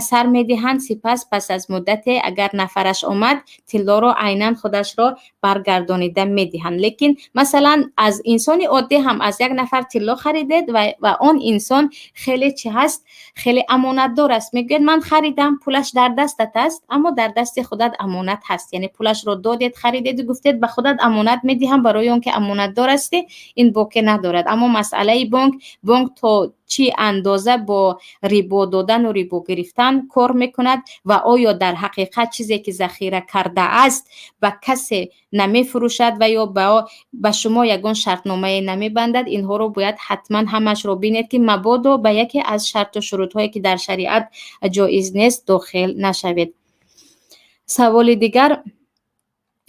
сар медиҳанд. Сипас пас аз муддате, агар нафараш омад, тиллоро айнан худашро баргардонида медиҳанд. Лекин, масалан, аз инсони оддӣ ҳам аз як нафар тилло харидед ва он инсон хеле чӣ ҳаст, хеле амонатдор аст. Мегӯяд: «Ман харидам, пулаш дар дастат аст, аммо дар дасти худат амонат ҳаст». Яъне пулашро додед, харидеду гуфтед: «Ба худат амонат медиҳам, барои он ки амонатдор ҳастӣ». Ин боке надорад. Аммо масъалаи бонк, бонк то чӣ андоза бо рибо додану рибо гирифтан кор мекунад ва оё дар ҳақиқат чизе, ки захира кардааст, ба касе намефурӯшад ва ё ба шумо ягон шартномае намебандад, инҳоро бояд ҳатман ҳамашро бинед, ки мабодо ба яке аз шарту шурутҳое, ки дар шариат ҷоиз нест, дохил нашавед. Саволи дигар: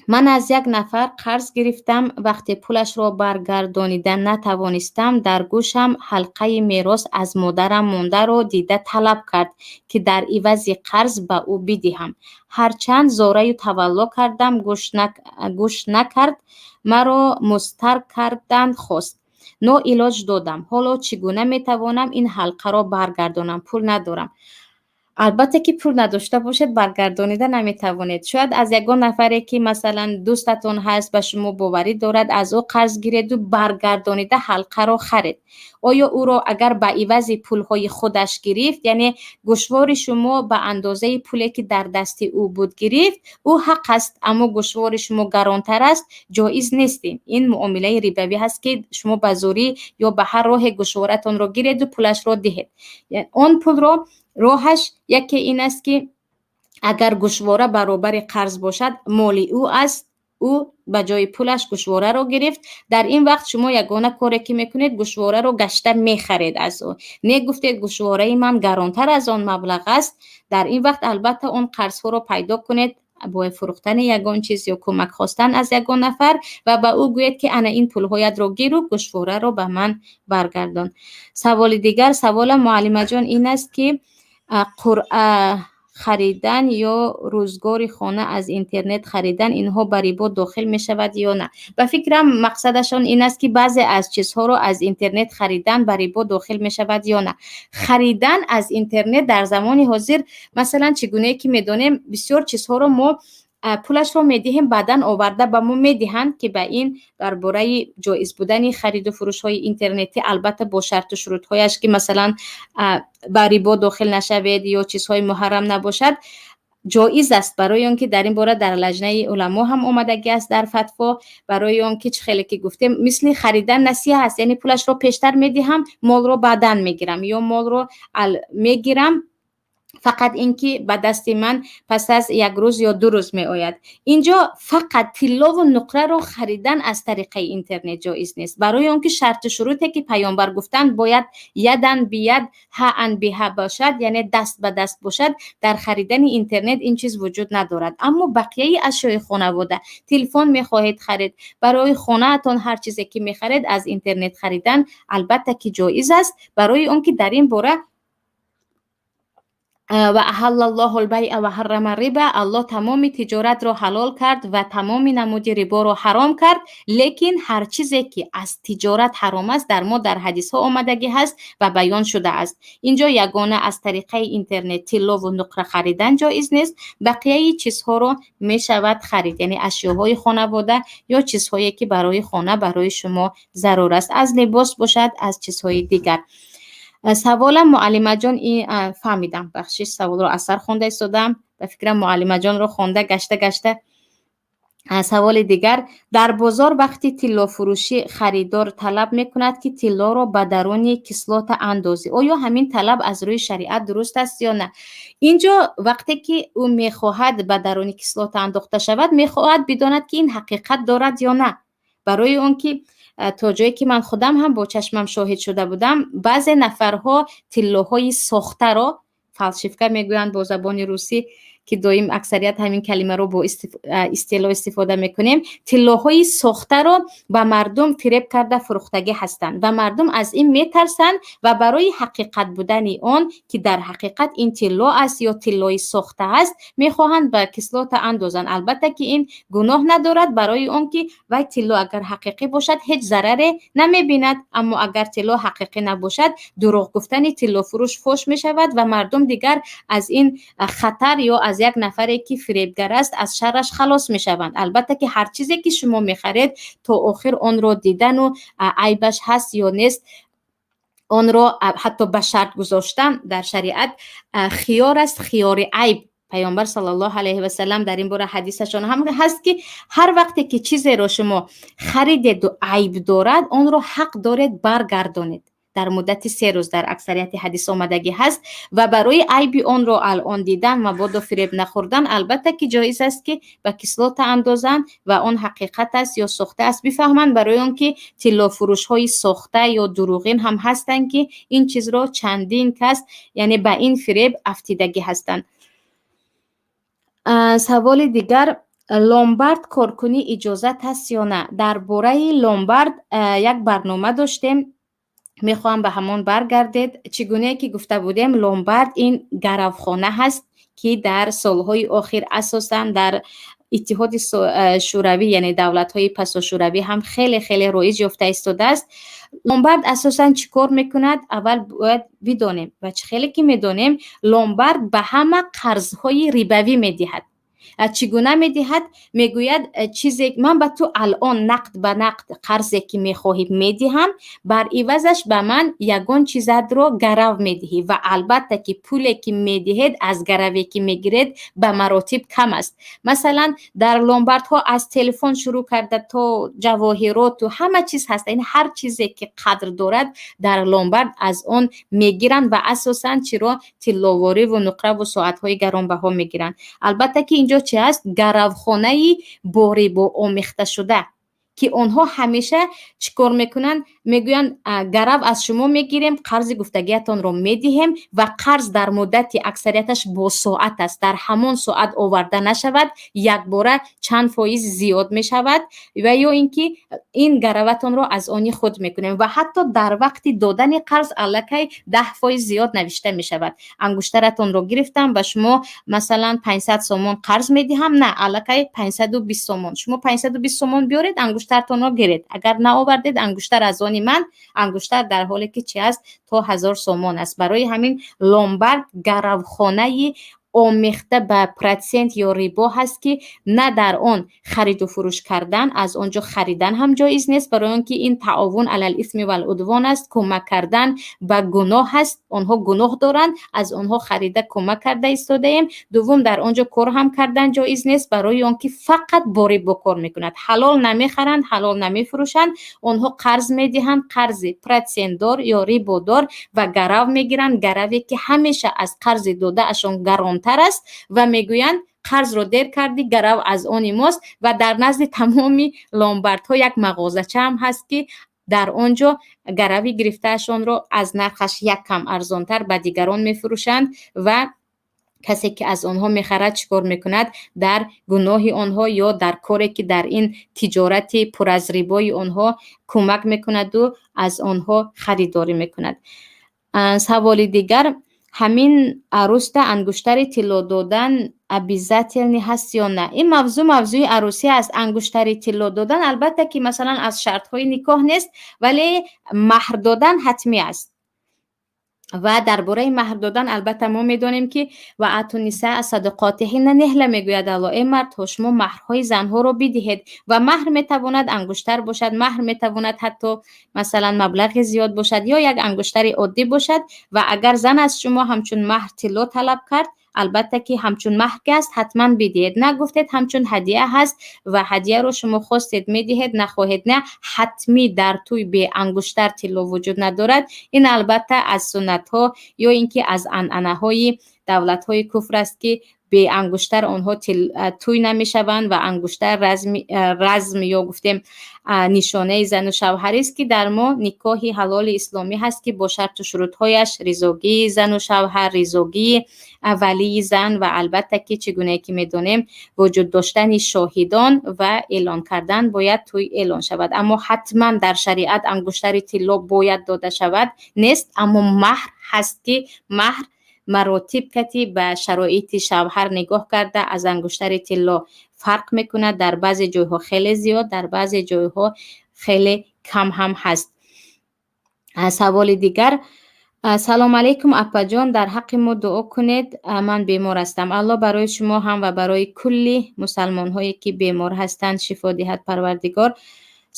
ман аз як нафар қарз гирифтам. Вақте пулашро баргардонида натавонистам, дар гӯшам ҳалқаи мерос аз модарам мондаро дида талаб кард, ки дар ивази қарз ба ӯ бидиҳам. Ҳарчанд зораю тавалло кардам, гӯш накард, маро музтар кардан хост. Ноилоҷ додам. Ҳоло чӣ гуна метавонам ин ҳалқаро баргардонам? Пул надорам. Албатта, ки пул надошта бошед, баргардонида наметавонед. Шояд аз ягон нафаре, ки, масалан, дӯстатон ҳаст, ба шумо боварӣ дорад, аз ӯ қарз гиреду баргардонида ҳалқаро харед. Оё ӯро агар ба ивази пулҳои худаш гирифт, яъне гӯшвори шумо ба андозаи пуле, ки дар дасти ӯ буд, гирифт, ӯ ҳақ аст, аммо гӯшвори шумо гаронтар аст, ҷоиз нест. Ин муомилаи рибавӣ ҳаст, ки шумо ба зӯрӣ ё ба ҳар роҳе гӯшворатонро гиреду пулашро диҳед. Он пулро роҳаш яке ин аст, ки агар гӯшвора баробари қарз бошад, моли ӯ аст, ӯ ба ҷои пулаш гӯшвораро гирифт. Дар ин вақт шумо ягона коре, ки мекунед, гӯшвораро гашта мехаред аз ӯ. Не, гуфтед, гӯшвораи ман гаронтар аз он маблағ аст. Дар ин вақт, албатта, он қарзҳоро пайдо кунед бо фурӯхтани ягон чиз ё кӯмак хостан аз ягон нафар ва ба ӯ гӯед, ки ана ин пулҳоятро гиру гӯшвораро ба ман баргардон. Саволи дигар: саволам, муаллимаҷон, ин аст, ки қуръа харидан ё рӯзгори хона аз интернет харидан, инҳо ба рибо дохил мешавад ё на? Ба фикрам, мақсадашон ин аст, ки баъзе аз чизҳоро аз интернет харидан ба рибо дохил мешавад ё на. Харидан аз интернет дар замони ҳозир, масалан, чӣ гунае ки медонем, бисёр чизҳоро мо пулашро медиҳем, баъдан оварда ба мо медиҳанд, ки ба ин дар бораи ҷоиз будани хариду фурӯшҳои интернетӣ, албатта, бо шарту шурутҳояш, ки, масалан, ба рибо дохил нашавед ё чизҳои муҳаррам набошад, ҷоиз аст. Барои он ки дар ин бора дар Лаҷнаи уламо ҳам омадагӣ аст дар фатво. Барои он ки чӣ хеле ки гуфтем, мисли харидан насия аст, яъне пулашро пештар медиҳам, молро баъдан мегирам ё молро мегирам, фақат ин ки ба дасти ман пас аз як рӯз ё 2 рӯз меояд. Инҷо фақат тиллову нуқраро харидан аз тариқаи интернет ҷоиз нест, барои он ки шарту шуруте, ки паёмбар гуфтанд, бояд يدا بيد هاء بهاء бошад, яъне даст ба даст бошад. Дар харидани интернет ин чиз вуҷуд надорад. Аммо бақияи ашёи хонавода, телефон мехоҳед харед, барои хонаатон ҳар чизе ки мехаред, аз интернет харидан, албатта, ки ҷоиз аст, барои он ки дар ин бора وأحل الله البيع وحرم الربا, Аллоҳ тамоми тиҷоратро ҳалол кард ва тамоми намуди риборо ҳаром кард. Лекин ҳар чизе, ки аз тиҷорат ҳаром аст, дар мо дар ҳадисҳо омадагӣ ҳаст ва баён шудааст. Инҷо ягона аз тариқаи интернет тиллову нуқра харидан ҷоиз нест. Бақияи чизҳоро мешавад харид, яъне ашёҳои хонавода ё чизҳое, ки барои хона, барои шумо зарур аст, аз либос бошад, аз чизҳои дигар. Саволам, муаллимаҷон, фаҳмидам, бахшиш, саволро аз сар хонда истодам. Ба фикрам, муаллимаҷонро хонда гашта гашта. Саволи дигар: дар бозор вақти тиллофурӯшӣ харидор талаб мекунад, ки тиллоро ба даруни кислота андозӣ. Оё ҳамин талаб аз рӯи шариат дуруст аст ё на? Инҷо вақте ки ӯ мехоҳад ба даруни кислота андохта шавад, мехоҳад бидонад, ки ин ҳақиқат дорад ё на. Барои он ки то ҷое ки ман худам ҳам бо чашмам шоҳид шуда будам, баъзе нафарҳо тиллоҳои сохтаро, фальшивка мегӯянд бо забони русӣ. Ки доим аксарият ҳамин калимаро бо истилоҳ истифода мекунем, тиллоҳои сохтаро ба мардум фиреб карда фурӯхтагӣ ҳастанд ва мардум аз ин метарсанд ва барои ҳақиқат будани он, ки дар ҳақиқат ин тилло аст ё тиллои сохта аст, мехоҳанд ба кислота андозанд. Албатта ки ин гуноҳ надорад, барои он ки вай тилло агар ҳақиқӣ бошад, ҳеҷ зараре намебинад. Аммо агар тилло ҳақиқӣ набошад, дурӯғ гуфтани тиллофурӯш фош мешавад ва мардум дигар аз ин хатар ё аз як нафаре ки фиребгар аст, аз шарраш халос мешаванд. Албатта ки ҳар чизе ки шумо мехаред, то охир онро дидану айбаш ҳаст ё нест, онро ҳатто ба шарт гузоштан дар шариат хиёр аст, хиёри айб. Паёмбар саллаллоҳу алайҳи васалам дар ин бора ҳадисашон ҳам ҳаст, ки ҳар вақте ки чизеро шумо харидеду айб дорад, онро ҳақ доред баргардонед дар муддати 3 рӯз, дар аксарияти ҳадис омадагӣ ҳаст. Ва барои айби онро алон дидан, мабодо фиреб нахӯрдан, албатта ки ҷоиз аст, ки ба кислота андозанд ва он ҳақиқат аст ё сохта аст бифаҳманд, барои он ки тиллофурӯшҳои сохта ё дурӯғин ҳам ҳастанд, ки ин чизро чандин кас, яъне ба ин фиреб афтидагӣ ҳастанд. Саволи дигар: ломбард коркунӣ иҷозат ҳаст ё на? Дар бораи ломбард як барнома доштем, мехоҳам ба ҳамон баргардед. Чӣ гунае ки гуфта будем, ломбард ин гаравхона ҳаст, ки дар солҳои охир асосан дар Иттиҳоди Шӯравӣ, яъне давлатҳои пасошӯравӣ ҳам хеле хеле роиҷ ёфта истодааст. Ломбард асосан чӣ кор мекунад, аввал бояд бидонем. Ва чӣ хеле ки медонем, ломбард ба ҳама қарзҳои рибавӣ медиҳад. Чӣ гуна медиҳад? Мегӯяд: чизе ман ба ту алон нақд ба нақд қарзе ки мехоҳӣ медиҳам, бар ивазаш ба ман ягон чизатро гарав медиҳӣ. Ва албатта ки пуле ки медиҳед, аз гараве ки мегиред ба маротиб кам аст. Масалан, дар ломбардҳо аз телефон шурӯъ карда то ҷавоҳироту ҳама чиз ҳаст. Яъне ҳар чизе ки қадр дорад, дар ломбард аз он мегиранд ва асосан чиро? Тилловориву нуқраву соатҳои гаронбаҳо мегиранд. Албатта ки инҷо чи ҳаст? Гаравхонаи бо рибо омехташуда, ки онҳо ҳамеша чӣ кор мекунанд? Мегӯянд: гарав аз шумо мегирем, қарзи гуфтагиятонро медиҳем. Ва қарз дар муддати аксарияташ бо соат аст, дар ҳамон соат оварда нашавад, якбора чанд фоиз зиёд мешавад. Ва ё ин ки ин гараватонро аз они худ мекунем. Ва ҳатто дар вақти додани қарз аллакай 10% зиёд навишта мешавад. Ангуштаратонро гирифтам, ба шумо масалан 500 сомон қарз медиҳам, на, аллакай 520 сомон. Шумо 520 сомон биёред, ангуштартонро гиред. Агар наовардед, ангуштар аз они ман. Ангуштар дар ҳоле ки чи аст? То 1000 сомон аст. Барои ҳамин ломбард гаравхонаи омехта ба процент ё рибо ҳаст, ки на дар он хариду фурӯш кардан, аз он ҷо харидан ҳам ҷоиз нест, барои он ки ин таовун алал исми вал удвон аст, кӯмак кардан ба гуноҳ ҳаст. Онҳо гуноҳ доранд, аз онҳо харида кӯмак карда истодаем. Дуввум, дар он ҷо кор ҳам кардан ҷоиз нест, барои он ки фақат бо рибо кор мекунад. Ҳалол намехаранд, ҳалол намефурӯшанд. Онҳо қарз медиҳанд, қарзи процентдор ё рибодор, ва гарав мегиранд, гараве ки ҳамеша аз қарзи додаашон гаронтар аст. Ва мегӯянд: қарзро дер кардӣ, гарав аз они мост. Ва дар назди тамоми ломбардҳо як мағозача ҳам ҳаст, ки дар он ҷо гарави гирифтаашонро аз нархаш як кам арзонтар ба дигарон мефурӯшанд. Ва касе ки аз онҳо мехарад, чӣ кор мекунад? Дар гуноҳи онҳо ё дар коре ки дар ин тиҷорати пур аз рибои онҳо кӯмак мекунаду аз онҳо харидорӣ мекунад. Саволи дигар: ҳамин арӯста ангуштари тилло додан обязательный ҳаст ё на? Ин мавзӯъ мавзӯи арӯсӣ аст. Ангуштари тилло додан, албатта ки, масалан, аз шартҳои никоҳ нест, вале маҳр додан ҳатмӣ аст. Ва дар бораи маҳр додан, албатта, мо медонем, ки ва ату нисаа садақотиҳинна нихла, мегӯяд Алло: э мардҳо, шумо маҳрҳои занҳоро бидиҳед. Ва маҳр метавонад ангуштар бошад, маҳр метавонад ҳатто, масалан, маблағи зиёд бошад ё як ангуштари оддӣ бошад. Ва агар зан аз шумо ҳамчун маҳр тилло талаб кард, албатта ки ҳамчун маҳр ки аст, ҳатман бидиҳед. Нагуфтед, ҳамчун ҳадия ҳаст ва ҳадияро шумо хостед медиҳед, нахоҳед не. Ҳатмӣ дар тӯй бе ангуштар тилло вуҷуд надорад. Ин, албатта, аз суннатҳо ё ин ки аз анъанаҳои давлатҳои куфр аст, ки Беангуштар онҳо тӯй намешаванд ва ангуштар разм ё гуфтем, нишонаи зану шавҳарист, ки дар мо никоҳи ҳалоли исломӣ ҳаст, ки бо шарту шурутҳояш, ризогии зану шавҳар, ризогии валии зан ва албатта ки, чӣ гунае ки медонем, вуҷуд доштани шоҳидон ва эълон кардан, бояд тӯй эълон шавад. Аммо ҳатман дар шариат ангуштари тилло бояд дода шавад нест, аммо маҳр ҳаст, ки маҳр маротиб кати ба шароити шавҳар нигоҳ карда аз ангуштари тилло фарқ мекунад. Дар баъзе ҷойҳо хеле зиёд, дар баъзе ҷойҳо хеле кам ҳам ҳаст. Саволи дигар: «Салом алейкум, апаҷон, дар ҳаққи мо дуо кунед, ман бемор ҳастам». Аллоҳ барои шумо ҳам ва барои кулли мусалмонҳое, ки бемор ҳастанд, шифо диҳад Парвардигор.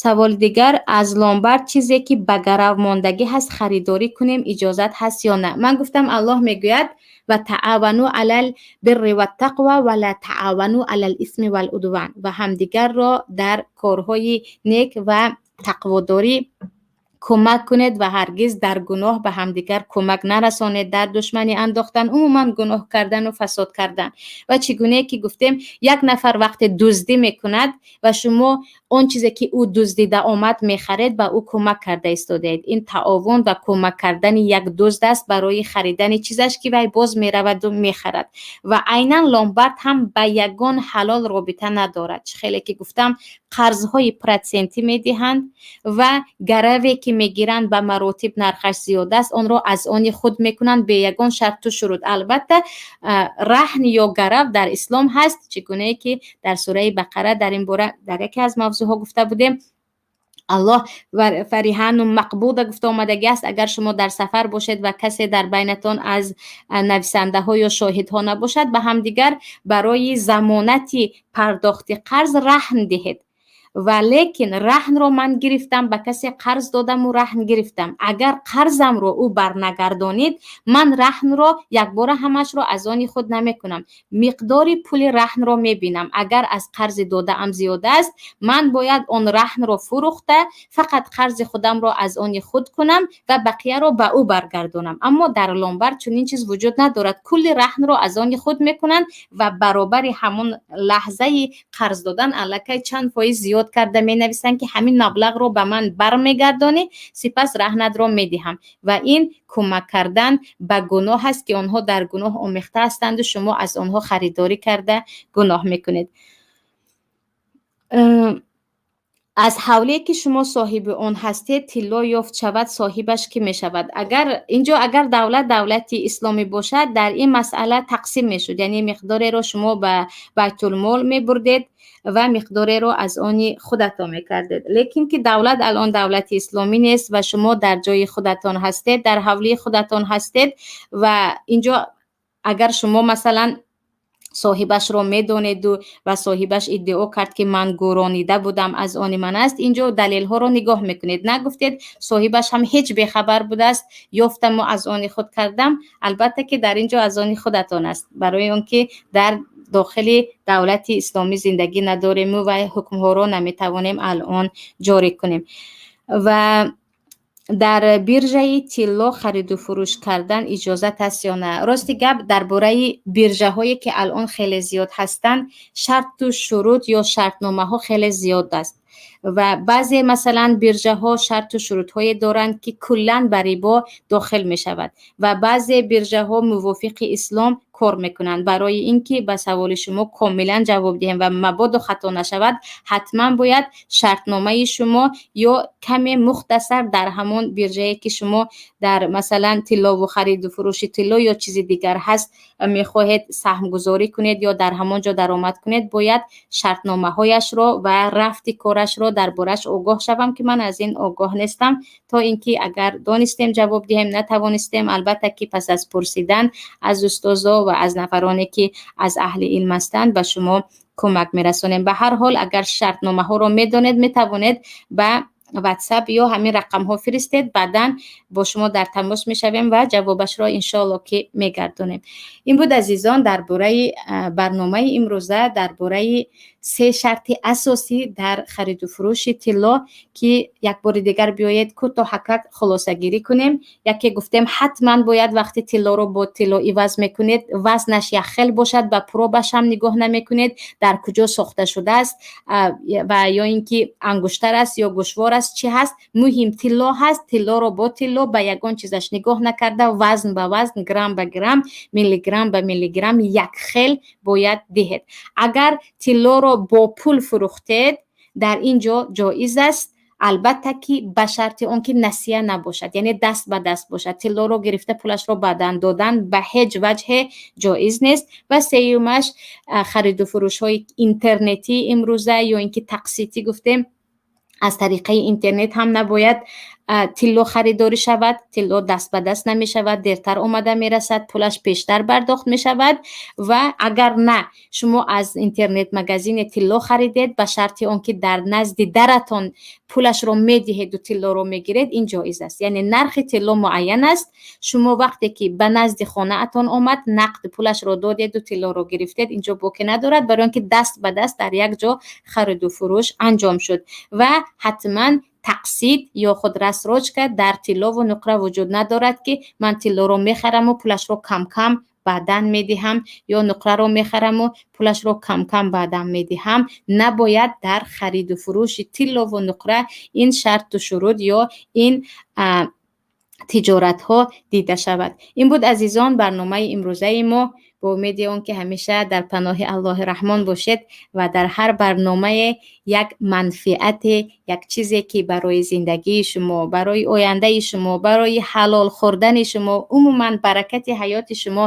Саволи дигар: «Аз ломбард чизе, ки ба гарав мондагӣ ҳаст, харидорӣ кунем, иҷозат ҳаст ё на?» Ман гуфтам, Аллоҳ мегӯяд: وتعاونوا على البر والتقوى ولا تعاونوا على الإثم والعدوان. Ва ҳамдигарро дар корҳои нек ва тақводорӣ кӯмак кунед ва ҳаргиз дар гуноҳ ба ҳамдигар кӯмак нарасонед, дар душманӣ андохтан, умуман гуноҳ кардану фасод кардан. Ва чӣ гунае ки гуфтем, як нафар вақте дуздӣ мекунад ва шумо он чизе, ки ӯ дуздида омад, мехаред, ба ӯ кӯмак карда истодаед. Ин таовун ва кӯмак кардани як дузд аст барои харидани чизаш, ки вай боз мераваду мехарад. Ва айнан ломбард ҳам ба ягон ҳалол робита надорад. Чӣ хеле ки гуфтам, қарзҳои процентӣ медиҳанд ва гараве, ки мегиранд, ба маротиб нархаш зиёд аст, онро аз они худ мекунанд бе ягон шарту шурут. Албатта, раҳн ё гарав дар ислом ҳаст, чӣ гунае ки дар сураи Бақара дар ин бора дар яке аз мавзӯъҳо гуфта будем, Аллоҳ فرهان مقبوضة гуфта омадагӣ аст. Агар шумо дар сафар бошед ва касе дар байнатон аз нависандаҳо ё шоҳидҳо набошад, ба ҳамдигар барои замонати пардохти қарз раҳн диҳед. Ва лекин раҳнро ман гирифтам, ба касе қарз додаму раҳн гирифтам, агар қарзамро ӯ барнагардонид, ман раҳнро якбора ҳамашро аз они худ намекунам. Миқдори пули раҳнро мебинам. Агар аз қарзи додаам зиёд аст, ман бояд он раҳнро фурӯхта, фақат қарзи худамро аз они худ кунам ва бақияро ба ӯ баргардонам. Аммо дар ломбард чунин чиз вуҷуд надорад. Кулли раҳнро аз они худ мекунанд ва баробари ҳамон лаҳзаи қарз додан аллакай чанд фоиз зиёд карда менависанд, ки ҳамин маблағро ба ман бармегардонӣ, сипас раҳнатро медиҳам. Ва ин кӯмак кардан ба гуноҳ аст, ки онҳо дар гуноҳ омехта ҳастанду шумо аз онҳо харидорӣ карда гуноҳ мекунед. «Аз ҳавлие, ки шумо соҳиби он ҳастед, тилло ёфт шавад, соҳибаш кӣ мешавад?» Агар инҷо, агар давлат давлати исломӣ бошад, дар ин масъала тақсим мешуд, яъне миқдореро шумо ба байтулмол мебурдед ва миқдореро аз они худатон мекардед. Лекин ки давлат алон давлати исломӣ нест ва шумо дар ҷои худатон ҳастед, дар ҳавлии худатон ҳастед ва инҷо агар шумо, масалан, соҳибашро медонеду ва соҳибаш иддао кард, ки ман гӯронида будам, аз они ман аст, инҷо далелҳоро нигоҳ мекунед. Нагуфтед, соҳибаш ҳам ҳеҷ бехабар будааст, ёфтаму аз они худ кардам, албатта ки дар ин ҷо аз они худатон аст, барои он ки дар дохили давлати исломӣ зиндагӣ надорему ва ҳукмҳоро наметавонем алон ҷорӣ кунем. Ва «Дар биржаи тилло хариду фурӯш кардан иҷозат аст ё на?» Рости гап, дар бораи биржаҳое, ки алон хеле зиёд ҳастанд, шарту шурут ё шартномаҳо хеле зиёд аст ва баъзе, масалан, биржаҳо шарту шурутҳое доранд, ки куллан ба рибо дохил мешавад ва баъзе биржаҳо мувофиқи ислом кор мекунанд. Барои ин ки ба саволи шумо комилан ҷавоб диҳем ва мабодо хато нашавад, ҳатман бояд шартномаи шумо ё каме мухтасар дар ҳамон биржае, ки шумо дар, масалан, тиллову хариду фурӯши тилло ё чизи дигар ҳаст, мехоҳед саҳмгузорӣ кунед ё дар ҳамон ҷо даромад кунед, бояд шартномаҳояшро ва рафти корашро дар бораш огоҳ шавам, ки ман аз ин огоҳ нестам, то ин ки агар донистем, ҷавоб диҳем, натавонистем, албатта ки пас аз пурсидан аз устозо ва аз нафароне, ки аз аҳли илм ҳастанд, ба шумо кӯмак мерасонем. Ба ҳар ҳол, агар шартномаҳоро медонед, метавонед ба WhatsApp ё ҳамин рақамҳо фиристед, баъдан бо шумо дар тамос мешавем ва ҷавобашро, иншоалло, ки мегардонем. Ин буд, азизон, дар бораи барномаи имрӯза, дар бораи Се шарти асосӣ дар хариду фурӯши тилло, ки як бори дигар биёед, кӯтоҳакак хулосагирӣ кунем. Яке гуфтем, ҳатман бояд вақти тиллоро бо тилло иваз мекунед, вазнаш якхел бошад, ба пробаш ҳам нигоҳ намекунед, дар куҷо сохта шудааст ва ё ин ки ангуштар аст ё гӯшвор аст, чӣ ҳаст, муҳим тилло ҳаст. Тиллоро бо тилло ба ягон чизаш нигоҳ накарда, вазн ба вазн, грамм ба грамм, миллиграмм ба миллиграмм якхел бояд диҳед. Агар тиллоро бо пул фурӯхтед, дар ин ҷо ҷоиз аст, албатта ки ба шарти он ки насия набошад, яъне даст ба даст бошад. Тиллоро гирифта, пулашро баъдан додан ба ҳеҷ ваҷҳе ҷоиз нест. Ва сеюмаш, хариду фурӯшҳои интернетӣ имрӯза ё ин ки тақситӣ гуфтем, аз тариқаи интернет ҳам набояд тилло харидорӣ шавад. Тилло даст ба даст намешавад, дертар омада мерасад, пулаш пештар пардохт мешавад. Ва агар на, шумо аз интернет-магазине тилло харидед, ба шарти он ки дар назди даратон пулашро медиҳеду тиллоро мегиред, ин ҷоиз аст. Яъне нархи тилло муайян аст. Шумо вақте ки ба назди хонаатон омад, нақд пулашро додеду тиллоро гирифтед, инҷо боке надорад, барои он ки даст ба даст дар як ҷо хариду фурӯш анҷом шуд. Ва ҳатман тақсид ё худ рассрочка дар тиллову нуқра вуҷуд надорад, ки ман тиллоро мехараму пулашро кам-кам баъдан медиҳам ё нуқраро мехараму пулашро кам-кам баъдан медиҳам. Набояд дар хариду фурӯши тиллову нуқра ин шарту шурут ё ин тиҷоратҳо дида шавад. Ин буд, азизон, барномаи имрӯзаи мо. Бо умеди он ки ҳамеша дар паноҳи Аллоҳи Раҳмон бошед ва дар ҳар барномае як манфиате, як чизе ки барои зиндагии шумо, барои ояндаи шумо, барои ҳалол хӯрдани шумо, умуман баракати ҳаёти шумо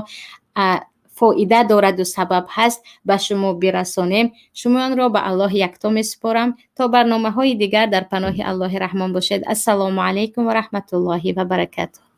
фоида дораду сабаб ҳаст, ба шумо бирасонем. Шумоёнро ба Аллоҳи Якто месупорам. То барномаҳои дигар дар паноҳи Аллоҳи Раҳмон бошед. Ассалому алайкум ва раҳматуллоҳи ва баракатуҳ.